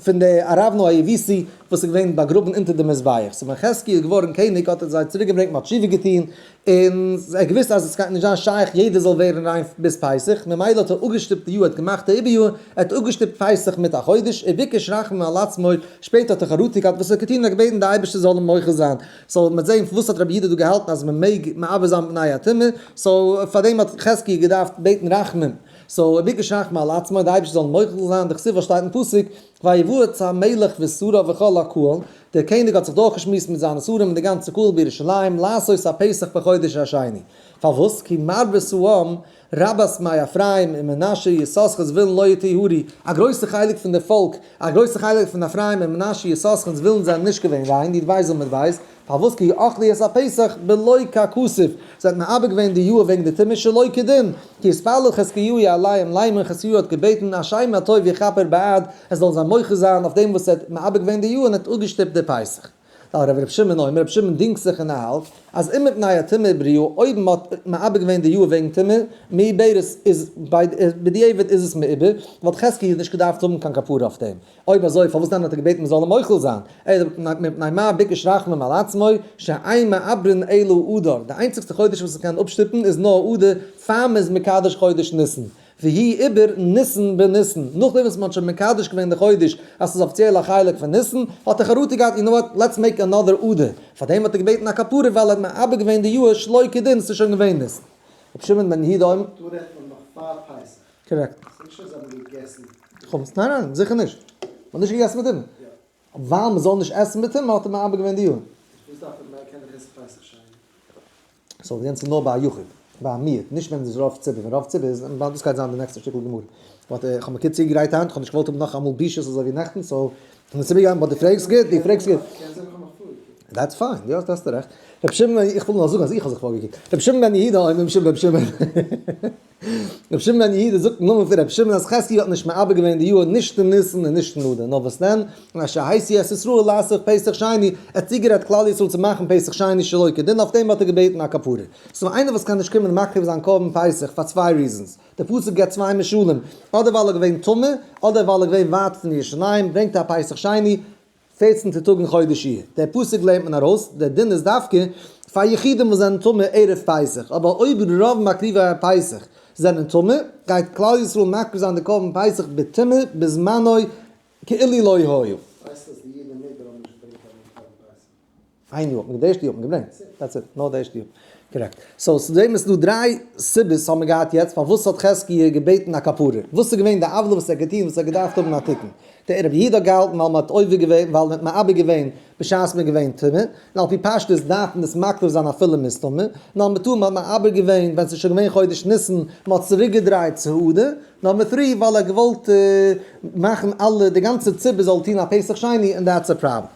פון די ארונה היבוסי וואס איז געווען באגראבן אונטער די מזבח, so ווען חזקיה איז געווארן קעניג האט ער זיי צוריק געברענגט מ'האט תשובה געטון, און ער האט געוואוסט אז עס גייט נישט זיין שייך יעדער זאל ווערן ריין ביז פסח, ממילא האט ער אפגעשטופט די יאר, ער האט געמאכט די עיבור יאר, ער האט אפגעשטופט פסח מיט א חודש, וביקש רחמים על עצמו, שפעטער האט ער חרטה געהאט וואס ער האט געטון און ער האט געבעטן די אייבערשטער זאל אים מוחל זיין, so מ'וועט זען פארוואס האט רבי יהודה דא געהאלטן אז מ'מעג מעבר זיין מפני הטומאה, so פארדעם האט חזקיה געדארפט בעטן רחמים, so וביקש רחמים על עצמו, די אייבערשטער זאל אים מוחל זיין, דכתיב וואס שטייט אין פסוק, ויוועץ המלך ושריו וכל הקהל, דער קעניג האט זיך דורכגעשמועסט מיט זיינע שרים און די גאנצע קהל בירושלים לעשות הפסח בחודש השני. פארוואס? כי מרבית העם, רבת מאפרים ומנשה יששכר זבולון לא יטהרו, א גרויסע חלק פון די פאלק, א גרויסע חלק פון אפרים און מנשה יששכר און זבולון זענען נישט געווען ריין, די דבייז און מדבייז, פארוואס? כי אכלו את הפסח בלא ככתוב, זיי האט מעבר געווען די יאר וועגן די טומאה שלא כדין, כי התפלל חזקיהו עליהם לאמר חזקיהו האט געבעטן השם הטוב יכפר בעד, ער זאל זיי מוחל זיין אויף דעם וואס ער האט מעבר געווען די יאר און האט אפגעשטופט די פסח. דארף רבי שמעון אומר, רבי שמעון דינגט זיך און ער האלט, אז אם מפני הטומאה עיברוה, אויב מען האט מעבר געווען די יאר וועגן טומאה, מעוברת איז בדיעבד איז עס מעובר, וואלט חזקיהו נישט געדארפט האבן קיין כפרה אויף דעם. אויב אזוי פארוואס דען האט ער געבעטן מען זאל אים מוחל זיין? אלא מפני מה ביקש רחמים על עצמו, שאין מעברין אלא אדר, די איינציגסטע חודש וואס מ'קען אפשטופן איז נאר אדר, פאר מ'איז מקדש חודש ניסן, והוא עיבור ניסן בניסן, נאכדעם וואס מ'האט שוין מקדש געווען די חודש אז ס'איז אפיציעל א חלק פון ניסן, האט ער חרטה געהאט, you know what, let's make another אדר, פארדעם האט ער געבעטן א כפרה ווייל ער האט מעבר געווען די יאר שלא כדין, ס'איז שוין געווען ניסן. רבי שמעון בן יהודה אומר. דא רעדט מען נאך פאר פסח. קארעקט. ס'איז נישט אז זיי האבן געגעסן. חמץ? ניין ניין, זיכער נישט. מ'האט נישט געגעסן מיט אים. ווייל מ'זאל נישט עסן מיט אים האט ער מעבר געווען די יאר. וואס דארף ער? מ'קען דאך עסן פסח שני. so יענץ איז נאר ביי א יחיד. ביי א מיעוט, נישט ווען ס'איז רוב ציבור, ווען רוב ציבור איז, און דאס גייט זיין די נעקסטע שטיקל גמרא. But איך האב מיר קורץ צוגעגרייט היינט, איך האב נישט געוואלט האבן נאך אמאל בושות אזוי ווי נעכטן, so כ'בין צוריקגעגאנגען, but דו פרעגסט גוט, דו פרעגסט גוט. קען זיין איך האב מיך פארגעקוקט. That's fine, יא, דאס האסטו רעכט. רבי שמעון, איך וויל נאר זאגן אז איך האב זיך פארגעקוקט. רבי שמעון בן יהודה, אוי רבי שמעון בן שמעון. רבי שמעון בן יהודה זאגט אין נאמען פון רבי שמעון אז חזקיה האט נישט מעבר געווען די יאר נישט אין ניסן און נישט אין אדר, נאר וואס דען? אשר התיר את ישראל לעשות פסח שני, ער האט צוגערעדט כלל ישראל צו מאכן פסח שני שלא כדין, אויף דעם האט ער געבעטן א כפרה. ס'איז דא איינער וואס קען נישט קומען מקריב זיין קרבן פסח פאר צוויי reasons, דער פסוק געבט צוויי משלים, אדער ווייל ער איז געווען טמא, אדער ווייל ער איז געווען ווייט פון ירושלים, ברענגט ער א פסח שני, פערצנטע טאג אין חודש אייר. דער פסוק לערנט מען ארויס, דער דין איז דווקא פאר יחידים וואס זענען טמא ערב פסח, אבער אויב רוב מקריבי הפסח זענען טמא, גייט כלל ישראל מקריב זיין די קרבן פסח בטומאה בזמנו כאילו לא היה. ווייסט אז די אידן אין מדבר האבן נישט געברענגט קיין קרבן פסח? איין יאר האט מען די ערשטע יאר האט מען געברענגט, that's it, נאר די ערשטע יאר, correct. So צו דעם איז דא דריי סיבות האבן מיר געהאט יעצט פארוואס האט חזקיה געבעטן א כפרה, וואס איז געווען די עוולה וואס ער האט געטון וואס ער האט געדארפט האבן א תיקון, דער רבי יהודה האט געהאלטן ווייל מען האט עובר געווען ווייל מען האט מעבר געווען בשעת מען איז געווען טמא, און על פי פשטות דארף מען עס מקריב זיין אפילו מען איז טמא, number two מען האט מעבר געווען ווען ס'איז שוין געווען חודש ניסן, מען האט צוריק געדרייט צו אדר, number three ווייל ער האט געוואלט מאכן אלע די גאנצע ציבור זאל טון א פסח שני און that's a problem.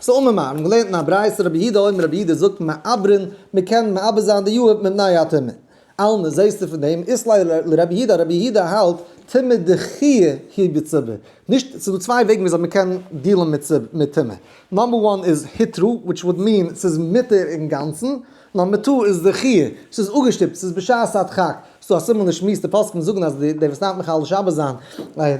So אמר מר, האבן געלערנט אין א ברייתא רבי יהודה אומר רבי יהודה זאגט מעברין מען קען מעבר זיין די יאר מפני הטומאה. אלמא זעהסטו פון דעם אית ליה לרבי יהודה רבי יהודה האלט טומאה דחויה היא בציבור נישט ס'איז דא צוויי וועגן וויאזוי מען קען deal ן מיט טומאה number one איז הותרה which would mean ס'איז מותר אינגאנצן number two איז דחויה ס'איז אפגעשטופט ס'איז בשעת הדחק ס'דא א סימן לשמועס די פוסקים זאגן אז די וואס דארף מחלל שבת זיין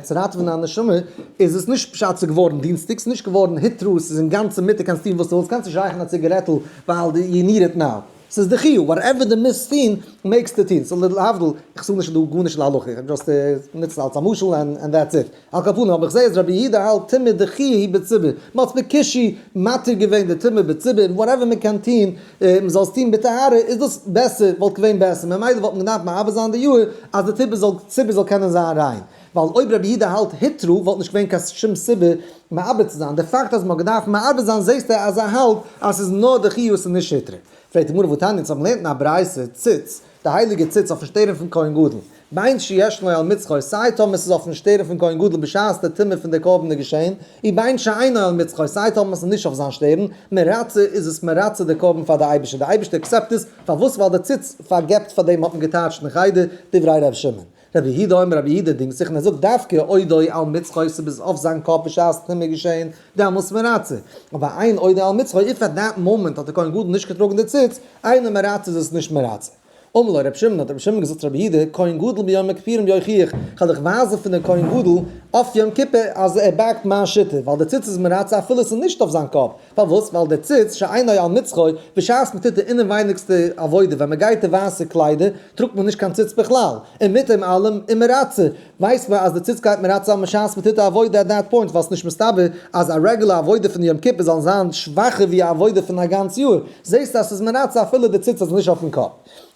צו ראטעווען א נשמה איז עס נישט פשט ס'איז געווארן דינסטאג ס'איז נישט געווארן הותרה ס'איז אינגאנצן מותר קענסט טון וואס דו ווילסט קענסט נישט רייכערן א ציגערעטל ווייל you need it now ס'איז דחויה whatever דו מוזט טון מעגסטו טון so להבדיל איך זאג נישט דא גארנישט להלכה איך just נוץ עס אלס א משל and that's it. על כל פנים אבער איך זעה אז רבי יהודה האלט טומאה דחויה היא בציבור, מען האט בקושי מתיר געווען די טומאה בציבור, און whatever מען קען טון מען זאל עס טון בטהרה איז דאס בעסער, וואלט געווען בעסער, ממילא וואלט מען געדארפט מעבר זיין די יאר אז די ציבור זאל ציבור זאל קענען זיין ריין, ווייל אויב רבי יהודה האלט הותרה וואלט נישט געווען קיין שום סיבה מעבר צו זיין, די פאקט אז מען האט געדארפט מעבר זיין זעסטו אז ער האלט אז ס'איז נאר דחויה ס'איז נישט הותרה. פרעגט די גמרא והתניא אונז האבן געלערנט אין א ברייתא ציץ, די הייליגע ציץ אויפן שטערן פון כהן גדול, בין שישנו על מצחו, סיי טאמער ס'איז אויפן שטערן פון כהן גדול בשעת די טומאה פון די קרבן איז געשען, ובין שאינו על מצחו, סיי טאמער ס'איז נישט אויף זיין שטערן, מרצה איז עס מרצה די קרבן פאר די אייבערשטער, די אייבערשטער accept עס, פארוואס? ווייל די ציץ פארגעבט פאר דעם האט מען געטייטשט אין חדר, דברי ר' שמעון. רבי יהודה אומר רבי יהודה דינגט זיך און ער זאגט דווקא עודו על מצחו ס'איז אויף זיין קאפ בשעת די טומאה איז געשען, דעמאלטס מרצה, אבער אין עודו על מצחו, if at that moment האט דער כהן גדול נישט געטראגן די ציץ, אינו מרצה איז עס נישט מרצה. אמר לו רבי שמעון, האט רבי שמעון געזאגט צו רבי יהודה, כהן גדול ביום הכיפורים יוכיח, כ'וועל דיך ווייזן פון דעם כהן גדול אויף יום כיפור אז ער back ט מיין שיטה, ווייל די ציץ איז מרצה אפילו עס איז נישט אויף זיין קאפ, פארוואס? ווייל דער ציץ שאינו על מצחו, בשעת מען טוט די אינעווייניגסטע עבודה ווען מען גייט די ווייסע קליידער, טראגט מען נישט קיין ציץ בכלל, און מיט דעם אלעם איז מרצה, ווייסט מען אז די ציץ גייט מרצה זיין בשעת מען טוט די עבודה at that point, ווייל ס'איז נישט מסתבר אז א רעגולער עבודה פון יום כיפור זאל זיין שוואכער ווי א עבודה פון א גאנץ יאר, זעסטו אז ס'איז מרצה אפילו די ציץ איז נישט אויפן קאפ.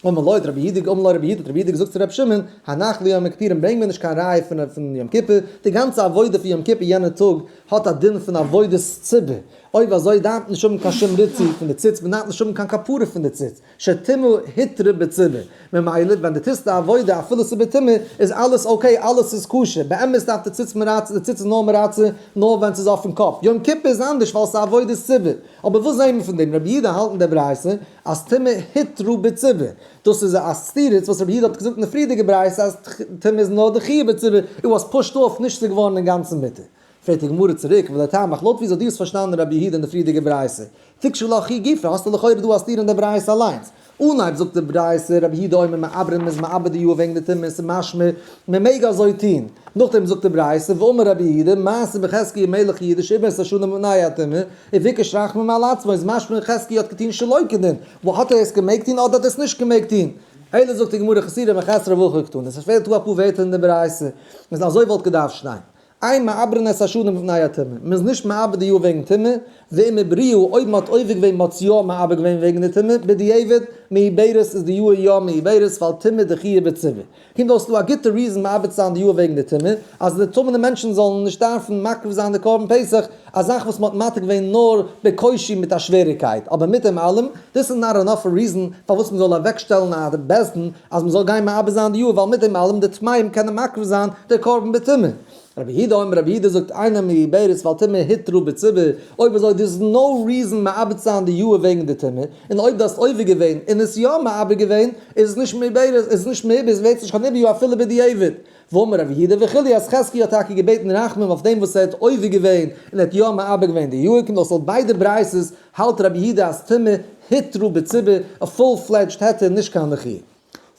אמר לו האט רבי יהודה אמר לו רבי יהודה האט רבי יהודה געזאגט צו רבי שמעון, הנח לי יום הכיפורים ברענג מיר נישט קיין ראיה פון יום כיפור, די גאנצע עבודה פון יום כיפור יענע טאג האט א דין פון עבודת ציבור, אויב אזוי דארף מען נישט האבן קיין שום ריצוי פון די ציץ, מען דארף נישט האבן קיין כפרה פון די ציץ, שטומאה הותרה בציבור, ממילא ווען דו טוסט די עבודה אפילו ס'איז בטומאה איז אלעס okay, אלעס איז כשר, באמת דארף די ציץ מרצה, די ציץ איז נאר מרצה נאר ווען ס'איז אויפן קאפ, יום כיפור איז אנדערש ווייל ס'איז עבודת ציבור, אבער וואס זעהן מיר פון דעם, רבי יהודה האלט אין די ברייתא אז טומאה הותרה בציבור, דאס איז א סתירה צו וואס רבי יהודה האט געזאגט אין די פריערדיגע ברייתא אז טומאה איז נאר דחויה בציבור, it was pushed off נישט ס'איז געווארן אינגאנצן מותר. פרעגט די גמרא צוריק, ולטעמיך, לויט וויאזוי דו האסט פארשטאנען רבי יהודה אין די פריערדיגע ברייתא, תיקשי לך היא גופא, האסטו לכאורה דא א סתירה אין די ברייתא אליינס. אנהייב זאגט די ברייתא, רבי יהודה אומר מעברין מ'איז מעבר די יאר וועגן די טומאה, ס'איז משמע מ'מעג אזוי טון. נאכדעם זאגט די ברייתא, ואמר רבי יהודה, מעשה בחזקיה מלך יהודה שעיבר את השנה מפני הטומאה, וביקש רחמים על עצמו, איז משמע חזקיה האט געטון שלא כדין, וואו האט ער עס געמעגט טון אדער האט ער עס נישט געמעגט טון? אלא זאגט די גמרא חסורי מחסרא והכי קתני, עס פעלט דא אפאר ווערטער אין די ברייתא, און אזוי וואלט געדארפט שטיין. אין מעברין את השנה מפני הטומאה, מען איז נישט מעבר די יאר וועגן טומאה, ואם עיברוה, אויב מען האט עובר געווען מען האט עס יא מעבר געווען וועגן די טומאה, בדיעבד, מעוברת איז די יאר יא מעוברת ווייל טומאה דחויה בציבור. קומט אויס ס'דא א גוטע reason מעבר צו זיין די יאר וועגן די טומאה, אז די טמא'נע מענטשן זאלן נישט דארפן מקריב זיין די קרבן פסח, א זאך וואס מ'האט מתיר געווען נאר בקושי מיט א שוועריגקייט, אבער מיט דעם אלעם, דאס איז not enough reason פארוואס מ'זאל אוועקשטעלן א בית דין אז מ'זאל גיין מעבר זיין די יאר, ווייל מיט דעם אלעם די טמאים קענען מקריב זיין די קרבן בטומאה. רבי יהודה אומר, רבי יהודה זאגט אינה מעוברת ווייל טומאה הותרה בציבור, אויב אזוי דאס איז no reason מעבר צו זיין די יאר וועגן די טומאה, און אויב דו האסט עובר געווען און עס יא מעבר געווען, איז עס נישט מעוברת, איז עס נישט מעובר, עס ווערט נישט קיין עיבור יאר אפילו בדיעבד. ואמר רבי יהודה וכו' אז חזקיה האט טאקע געבעטן רחמים אויף דעם וואס ער האט עובר געווען און ער האט יא מעבר געווען די יאר, קומט אויס לויט ביידע ברייתות האלט רבי יהודה אז טומאה הותרה בציבור, א full fledged היתר נישט קיין דחיה.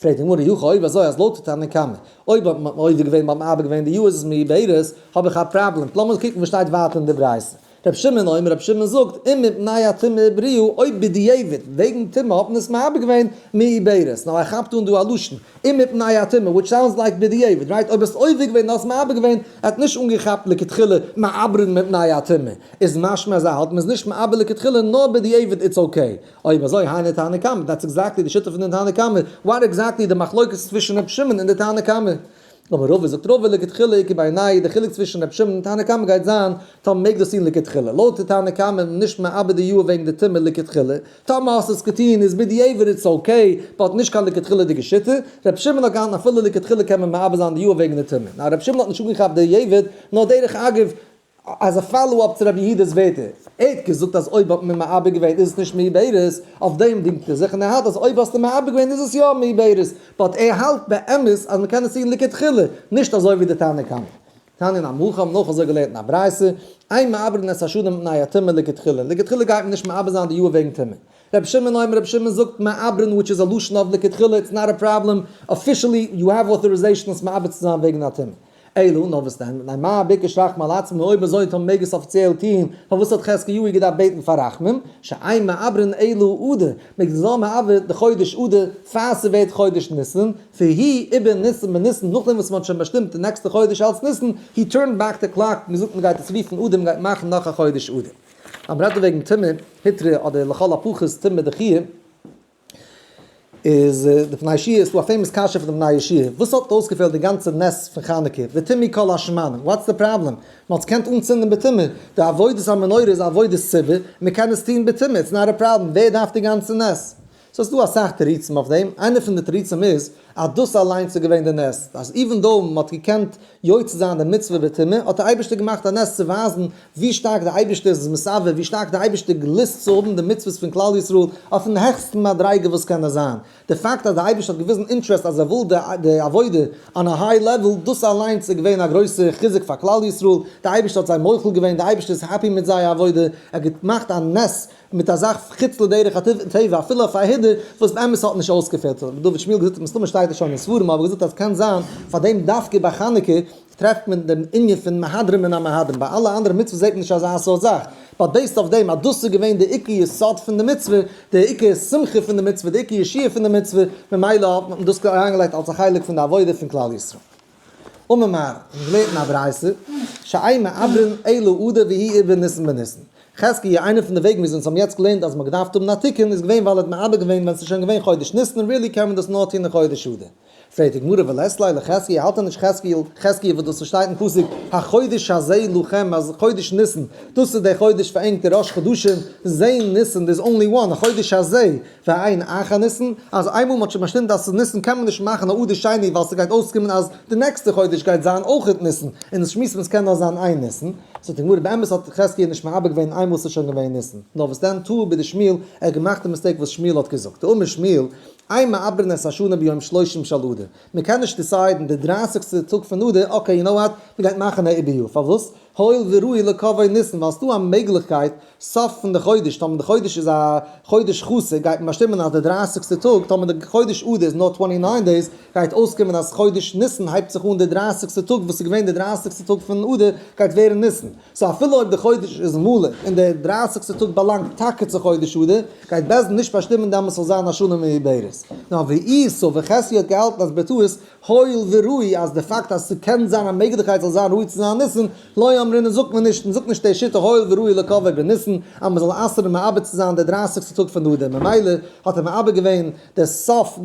פרעגט די גמרא אי הכי אויב אזוי אז לויט די תנא קמא אויב האט מען עובר געווען ביים מעבר געווען די יאר איז עס מעוברת האב איך א פראבלעם, לאמיר קוקן וואס שטייט ווייטער אין די ברייתא. רבי שמעון אומר, רבי שמעון זאגט, אם מפני הטומאה עיברוה, אויב בדיעבד, וועגן טומאה האט מען עס מעבר געווען, מעוברת. נאר ער כאפט אן דא א לשון, אם מפני הטומאה, which sounds like בדיעבד, right? אויב האסט עובר געווען און האסט מעבר געווען, ער האט נישט אנגעכאפט לכתחילה מעברין מפני הטומאה. איז משמע אז ער האלט מ'איז נישט מעבר לכתחילה נאר בדיעבד it's okay. אויב אזוי היינו תנא קמא, that's exactly די שיטה פון די תנא קמא, what exactly די מחלוקת צווישן ר' שמעון און די תנא קמא? אמר רבא זאגט רבא לכתחילה איכא בינייהו, די חילוק צווישן ר' שמעון און תנא קמא גייט זיין טאמער מעג דאס טון לכתחילה, לויט די תנא קמא איז נישט מעבר די יאר וועגן די טומאה לכתחילה, טאמער האסט עס געטון איז בדיעבד it's okay, but נישט קיין לכתחילה'דיגע שיטה, ר' שמעון האט געהאלטן אפילו לכתחילה קען מען מעבר זיין די יאר וועגן די טומאה, נאר ר' שמעון האט נישט אנגעכאפט די דיעבד, נאר דרך אגב אז א follow up צו רבי יהודה'ס ווערטער, ער האט געזאגט אז אויב האט מען מעבר געווען איז עס נישט מעוברת, אויף דעם דינגט ער זיך, און ער האלט אז אויב האסטו מעבר געווען איז עס יא מעוברת, but ער האלט באמת אז מ'קען עס טון לכתחילה, נישט אזוי ווי די תנא קמא. תניא נמי הכי האבן אויך אזוי געלערנט אין א ברייתא, אין מעברין את השנה מפני הטומאה לכתחילה, לכתחילה גייט מען נישט מעבר זיין די יאר וועגן טומאה. רבי שמעון אומר, רבי שמעון זאגט מעברין which איז א לשון אויף לכתחילה, it's not a problem, officially you have authorization עס מעבר צו זיין וועגן א טומאה. אלא, נאר וואס דען, מפני מה ביקש רחמים על עצמו, אויב אזוי טאר מעג עס אפיציעל טוהן, פארוואס האט חזקיהו געדארפט בעטן פאר רחמים, שאין מעברין אלא אדר, מעג זיין מעבר די חודש אדר פאר ס'ווערט חודש ניסן, והוא עיבר ניסן בניסן, נאכדעם וואס מ'האט שוין באשטימט די נעקסטע חודש אלס ניסן, he turned back the clock, מ'זאגט מ'גייט עס רופן אדר, מ'גייט מאכן נאך א חודש אדר. אז מ'רעדט דא וועגן טומאה הותרה אדער לכל הפחות טומאה דחויה, איז די פני יהושע איז דא א famous קשיא פון די פני יהושע, וואס האט אויסגעפעלט די גאנצע נס פון חנוכה, וטמאו כל השמנים, what's the problem? מען האט עס געקענט אנצינדן בטומאה, די עבודת המנורה איז עבודת ציבור, מען קען עס טון בטומאה, it's not a problem, ווער דארף די גאנצע נס? so ס'איז דא אסאך תירוצים אויף דעם, איינע פון די תירוצים איז אז דאס אליינס איז געווען די נס, אז even though מען האט געקענט יוצא זיין די מצוה בטומאה, האט דער אייבערשטער געמאכט א נס צו ווייזן ווי שטארק דער אייבערשטער איז מתאוה, ווי שטארק דער אייבערשטער גליסט צו האבן די מצוות פון כלל ישראל אויפן העכסטן מדריגה וואס קען נאר זיין. די פאקט אז דער אייבערשטער האט געוויזן interest אז ער וויל די עבודה on a high level, דאס אליינס איז געווען א גרויסע חיזוק פאר כלל ישראל, דער אייבערשטער האט זיי מוחל געווען, דער אייבערשטער איז happy מיט זייער עבודה, ער האט געמאכט א נס מיט א זאך חוץ לדרך הטבע אפילו אויף א הידור וואס באמת האט נישט אויסגעפעלט. האט רבי דוד שמואל געזאגט, מסתמא שטייט עס שוין אין ספרים, אבער געזאגט אז קען זיין פאר דעם דווקא ביי חנוכה טרעפט מען דעם ענין פון מהדרין מן המהדרין, ביי אלע אנדערע מצוות זעט מען נישט אזא סארט זאך, but based אויף דעם אז דאס איז געווען די עיקר יסוד פון די מצוה, די עיקר שמחה פון די מצוה, די עיקר ישועה פון די מצוה, ממילא האט מען דאס אריינגעלייגט אלס א חלק פון די עבודה פון כלל ישראל. אמר מר, מ'האט געלערנט אין א ברייתא, שאין מעברין אלא אדר והוא עיבר ניסן בניסן. חזקיה, איינע פון די וועגן וויאזוי אונז האבן יעצט געלערנט אז מ'האט געדארפט האבן א תיקון איז געווען ווייל ער האט מעבר געווען ווען ס'איז שוין געווען חודש ניסן און really קען מען דאס נאר טון אין חודש אדר. פרעגט די גמרא ולית ליה לחזקיה, האלט ער נישט חזקיה וואס דאס שטייט אין פסוק החודש הזה לכם אז חודש ניסן דאס איז דער חודש פאר ענק די ראש חדשים, זה ניסן there's only one החודש הזה ואין אחר ניסן, אז איינמאל מ'האט שוין באשטימט אז ס'איז ניסן קען מען נישט מאכן א אדר שני ווייל ס'גייט אויסקומען אז די נעקסטע חודש גייט זיין אויכעט ניסן, און עס שמועסט מען ס'קען נאר זיין איין ניסן, זאגט די גמרא באמת האט חזקיה נישט מעבר געווען איינמאל ס'איז שוין געווען ניסן, נאר וואס דען טעה בדשמואל, ער האט געמאכט די mistake וואס שמואל האט געזאגט, דאמר שמואל, אין מעברין את השנה ביום שלושים של אדר, מ'קען נישט decide ן די דרייסיגסטע טאג פון אדר, okay you know what, מ'גייט מאכן א עיבור יאר, פארוואס? הואיל וראוי לקובעו ניסן, ווייל ס'דא א מעגליכקייט סוף פון די חודש, טאמער די חודש איז א חודש חסר, גייט מען באשטימען אז די דרייסיגסטע טאג, טאמער די חודש אדר איז נאר twenty nine days, גייט אויסקומען אז חודש ניסן הייבט זיך אן די דרייסיגסטע טאג וואס איז געווען די דרייסיגסטע טאג פון אדר גייט ווערן ניסן. so אפילו אויב די חודש איז מלא און די דרייסיגסטע טאג באלאנגט טאקע צו חודש אדר, גייט בית דין נישט באשטימען דעמאלס זאל זיין א שנה מעוברת. נאר ואי סבר חזקיה האט געהאלטן אז בטעות הואיל וראוי אז די פאקט אז ס'קען זיין א מעגליכקייט זאל זיין ראוי צו זיין ניסן, לא אמרינן זאגט מען נישט, מ'זאגט נישט די שיטה הואיל וראוי לקובעו בניסן אז מ'זאל אסר'ן מעבר צו זיין די דרייסיגסטע טאג פון אדר, ממילא האט ער מעבר געווען די סוף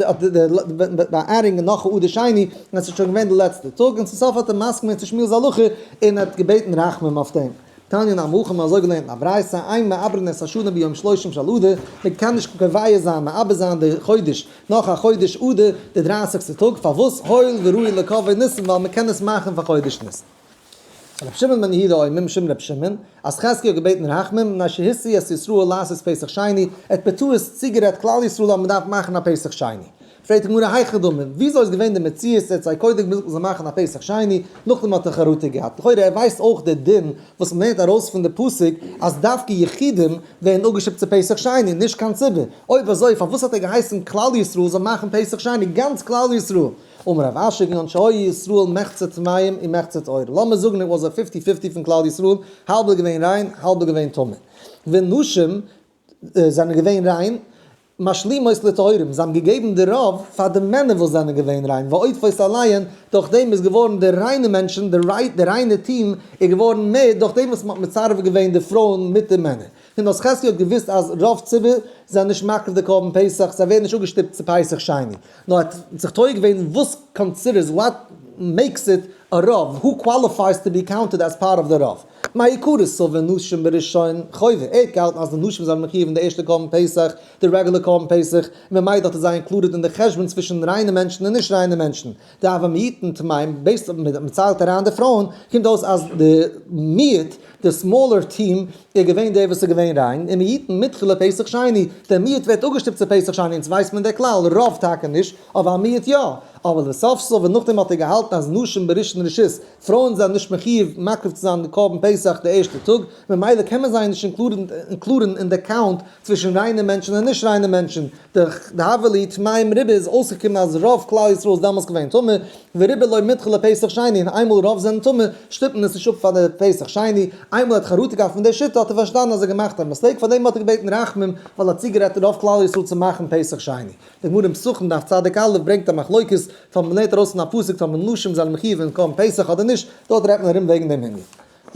ביי adding נאך אדר שני און עס איז שוין געווען די לעצטע טאג און צום סוף האט ער מסכים געווען צו שמואל'ס הלכה און האט געבעטן רחמים אויף דעם. תניא נמי הכי מ'האט אזוי געלערנט אין א ברייתא, אין מעברין את השנה ביום שלושים של אדר, מען קען נישט קובע זיין מעבר זיין די חודש נאך א חודש אדר די דרייסיגסטע טאג, פארוואס הואיל וראוי לקובעו ניסן ווייל מען קען עס מאכן פאר חודש ניסן. רבי שמעון בן יהודה אומר משום רבי שמעון, אז חזקיה האט געבעטן רחמים, מפני שהתעה את ישראל לעשות פסח שני, ער האט בטעות צוגערעדט כלל ישראל אז מען דארף מאכן א פסח שני. פרעגט די גמרא היכי דמי, וויאזוי איז געווען די מציאות ער האט זיי קודם געזאגט מען זאל מאכן א פסח שני, נאכדעם האט ער חרטה געהאט, לכאורה ער ווייסט אויך די דין וואס מען לערנט ארויס פון די פסוק אז דווקא יחידים ווערן אפגעשטופט צו פסח שני, נישט קיין ציבור, אויב אזוי פארוואס האט ער געהייסן כלל ישראל זאל מאכן פסח שני, גאנץ כלל ישראל? אמר רב אשי כגון שהיו ישראל מחצה טמאים ומחצה טהורים, לאמיר זאגן it was א fifty fifty פון כלל ישראל, האלב איז געווען ריין האלב איז געווען טמא, ונשים זענען געווען ריין, משלימות לטהורים, זיי האבן געגעבן די רוב פאר די מענער וואס זענען געווען ריין, ועודפות עליהן, דורך דעם איז געווארן די ריינע מענטשן, די ריינע team איז געווארן מער דורך דעם וואס מען האט מצרף געווען די פרויען מיט די מענער. און דאס חזקיה האט געוואוסט אז רוב ציבור זענען נישט מקריב די קרבן פסח, זיי ווערן נישט אפגעשטופט צו פסח שני, נאר ער האט זיך טועה געווען וואס considers, what makes it א רוב, who qualifies to be counted as part of the רוב. מעיקרא סבר נשים בראשון חובה, ער האט געהאלטן אז די נשים זענען מחויב אין די ערשטע קרבן פסח, די רעגולער קרבן פסח, און ממילא האט ער זיי included אין די חשבון צווישן ריינע מענטשן און נישט ריינע מענטשן. דהוה מיעוטין טמאים, based אויף מען ציילט אריין די פרויען, קומט אויס אז די מיעוט, די smaller team, איז געווען דער וואס איז געווען ריין, און מיעוטין מידחי לפסח שני, דער מיעוט ווערט אפגעשטופט צו פסח שני, אונז ווייסט מען דער כלל, רוב טאקע נישט, אבער א מיעוט יא. אבער לבסוף סבר נאכדעם האט ער געהאלטן אז נשים בראשון רשות, פרויען זענען נישט מחיוב מקריב צו זיין די קרבן פסח די ערשטע טאג, ממילא קען מען זיי נישט include ן אין די count צווישן ריינע מענטשן און נישט ריינע מענטשן, דהוה להו טמאים רובא איז אויסגעקומען אז רוב כלל ישראל איז דעמאלס געווען טמא, ורובא לא מידחי לפסח שני, און איינמאל רוב זענען טמא שטופט מען עס נישט אפ פאר די פסח שני, איינמאל ער האט חרטה געהאט פון די שיטה האט ער פארשטאנען אז ער האט געמאכט א mistake, פארדעם האט ער געבעטן רחמים ווייל ער האט צוגערעדט רוב כלל ישראל צו מאכן פסח שני. די גמרא אין פסחים דף צדיק א' ברענגט א מחלוקת טאמער מ'לערנט ארויס פון א פסוק טאמער נשים זענען מחיוב אין קרבן פסח אדער נישט, דארט רעדט מען ארום וועגן דעם ענין.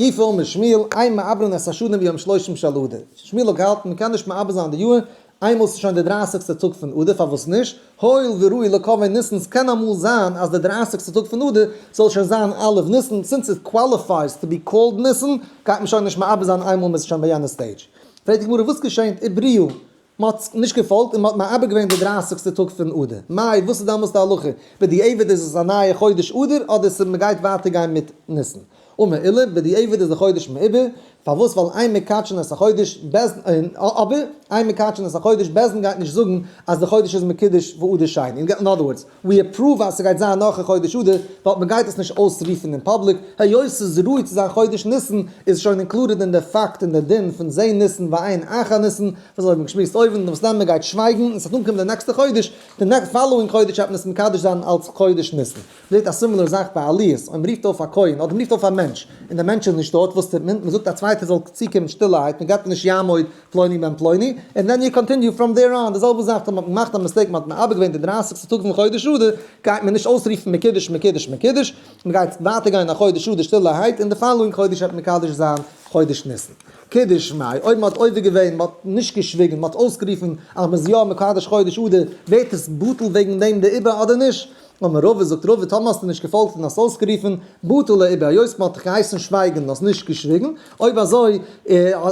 גופא אמר שמואל, אין מעברין את השנה ביום שלושים של אדר. שמואל האט געהאלטן מ'קען נישט מעבר זיין די יאר איינמאל ס'איז שוין די דרייסיגסטע טאג פון אדר, פארוואס נישט? הואיל וראוי לקובעו ניסן, ס'קען אמאל זיין אז די דרייסיגסטע טאג פון אדר זאל שוין זיין א' ניסן, since it qualifies to be called ניסן, גייט מען שוין נישט מעבר זיין איינמאל מ'איז שוין ביי יענע stage. פרעגט די גמרא וואס געשענט עיברוה? מען האט נישט געפאלגט און מען האט מעבר געווען די דרייסיגסטע טאג פון אדר. מאי, וואס איז דעמאלס די הלכה? בדיעבד איז עס א נייע חודש אדר אדער ס'איז מען גייט ווייטער גיין מיט ניסן? אמר עולא, בדיעבד איז די חודש מעובר, פארוואס? ווייל אין מקדשין את החודש בית דין, אבער אין מקדשין את החודש בית דין גייט נישט זאגן אז די חודש איז מקודש ואדר שני, אין other words, we approve אז ס'גייט זיין נאך א חודש אדר, but מ'גייט עס נישט אויסרופן אין public, היות ס'איז ראוי צו זיין חודש ניסן, איז שוין included אין די פאקט און די דין פון זה ניסן ואין אחר ניסן, וואס אזוי האט מען געשמועסט אויבן, וואס דען מ'גייט שווייגן און ס'וועט אנקומען די נעקסטע חודש, די next following חודש וועט מען עס מקדש זיין אלס חודש ניסן. מ'זעט א similar זאך ביי עליות, אויב מ'רופט אויף א כהן אדער מ'רופט אויף א מענטש, און דער מענטש איז נישט דארט, וואס טוט מען? מ'זאגט א צווייטער זאל צוקומען שטילערהייט, מ'געבט נישט יעמוד פלוני בן פלוני, and then you continue from there on, די זעלבע זאך טאמער מ'האט געמאכט א mistake, מ'האט מעבר געווען די דרייסיגסטע טאג פון חודש אדר, גייט מען נישט אויסרופן מקודש מקודש מקודש, מ'גייט ווייטער גיין א חודש אדר שטילערהייט, און די following חודש וועט מקדש זיין חודש ניסן. קידש מאי, אויב מ'האט עובר געווען, מ'האט נישט געשוויגן, מ'האט אויסגערופן אז מ'איז יא מקדש חודש אדר, ווערט עס בטל וועגן דעם די עיבור אדער נישט? אמר רבא, זאגט רבא, טאמער האסטו נישט געפאלגט און האסט אויסגערופן, בטל העיבור, היות מ'האט דיך געהייסן שווייגן און האסט נישט געשוויגן, אויב אזוי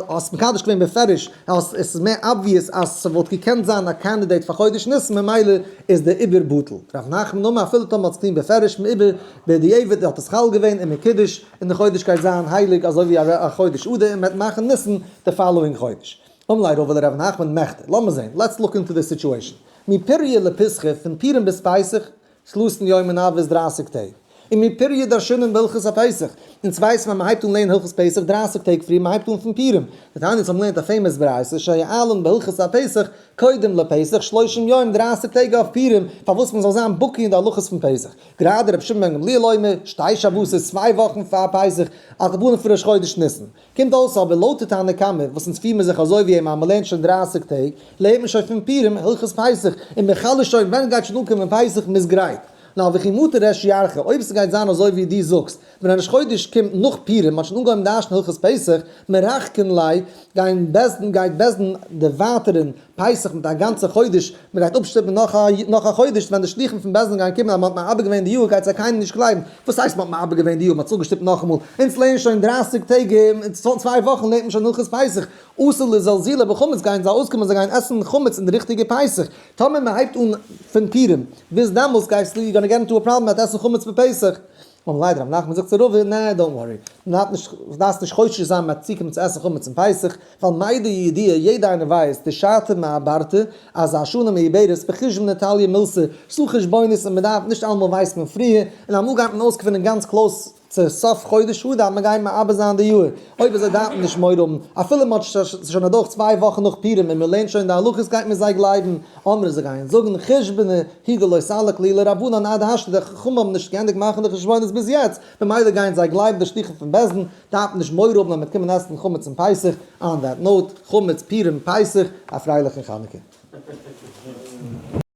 האסט מקדש געווען בפירוש, אז עס איז מער obvious אז ס'וואלט געקענט זיין א candidate פאר חודש ניסן ממילא איז די עיבור בטל. רב נחמן אמר אפילו טאמער האט עס געטון בפירוש מעובר בדיעבד האט עס חל געווען און מקודש און די חודש גייט זיין הייליג אזוי ווי א חודש אדר און מ'וועט מאכן ניסן די following חודש. אמר ליה רבא לרב נחמן מכדי, לאמיר זעהן, let's look into the situation. מפוריא לפיסחא, פון פורים ביז פסח, שלשין יומין הוו איז 30 טעג. ומפוריא דרשינן בהלכות הפסח, אונז ווייסן ווען מ'הייבט אן לערנען הלכות פסח 30 טעג פריער, מ'הייבט אן פון פורים. דתניא אונז האבן געלערנט א famous ברייתא, שואלין בהלכות הפסח קודם לפסח שלושים יום 30 טעג אויף פורים, פארוואס מ'זאל זיין בקי אין די הלכות פון פסח. גראדע רבי שמעון בן גמליאל אומר, שתי שבתות צוויי וואכן פאר פסח, על כל פנים פון ראש חודש ניסן. קומט אויס אבער לויט די תנא קמא וואס אונז פירן מיר זיך אזוי ווי אים אז מ'לערנט שוין 30 טעג, לערנט מען שוין פון פורים הלכות פסח, און מכלה שוין ווען גייט שוין אנקומען פסח מ'איז גרייט. נאר וכי מטא ריש ירחא, אויב ס'גייט זיין אזוי ווי דו זאגסט, ווען ראש חודש קומט נאך פורים, מ'האט שוין אנגעהויבן דרש'ן הלכות פסח, מרחקין ליה, גייען בית דין גייט בית דין דערווייטערן פסח מיט א גאנצע חודש, מ'גייט אפשטופן נאך א נאך א חודש, ווען די שלוחים פון בית דין גייען קומען אז מ'האט מעבר געווען די יאר גייט זיי קיינער נישט גלייבן, וואס הייסט מ'האט מעבר געווען די יאר, מ'האט עס אפגעשטופט נאכאמאל, אונז לערנען שוין 30 טעג, אין צוויי וואכן לערנט מען שוין הלכות פסח, אסור לזלזולי בחמץ גייען זיי אויסקומען זיי גייען עסן חמץ אין די ריכטיגע פסח, טאמער מ'הייבט אן פון פורים ביז דעמאלס גייסטו you gonna get into a problem מ'וועט עסן חמץ בפסח. און ליידער רב נחמן זאגט צו רבא, נע don't worry, מ'דארף נישט, דארפסט נישט חושש זיין מ'וועט צוקומען צו עסן חמץ אין פסח, ווייל מידע ידיע, יעדע איינער ווייסט, דשעתא מעברתא, אז א שנה מעוברת בחושבנא תליא מילתא, ס'דא חשבונות און מ'דארף, נישט אלעמאל ווייסט מען פריער, און אמאל גייט מען אויסגעפינען גאנץ close צו סוף חודש אדר אז מ'גייט מעבר זיין די יאר, אויב אזוי דארף מען נישט מורא האבן, אפילו מ'האט שוין אדורך צוויי וואכן נאך פורים און מ'לערנט שוין די הלכות גייט מען זיי גלייבן, אמרי זיי גייען זאגן חושבנא הוא דלא סליק להו לרבנן עד השתא די חכמים האבן נישט געענדיגט מאכן די חשבונות ביז יעצט, ממילא גייען זיי גלייבן די שלוחים פון בית דין, דארף מען נישט מורא האבן אז מ'וועט קומען עסן חמץ אום פסח, on that note, חמץ, פורים, פסח, א פרייליכן חנוכה.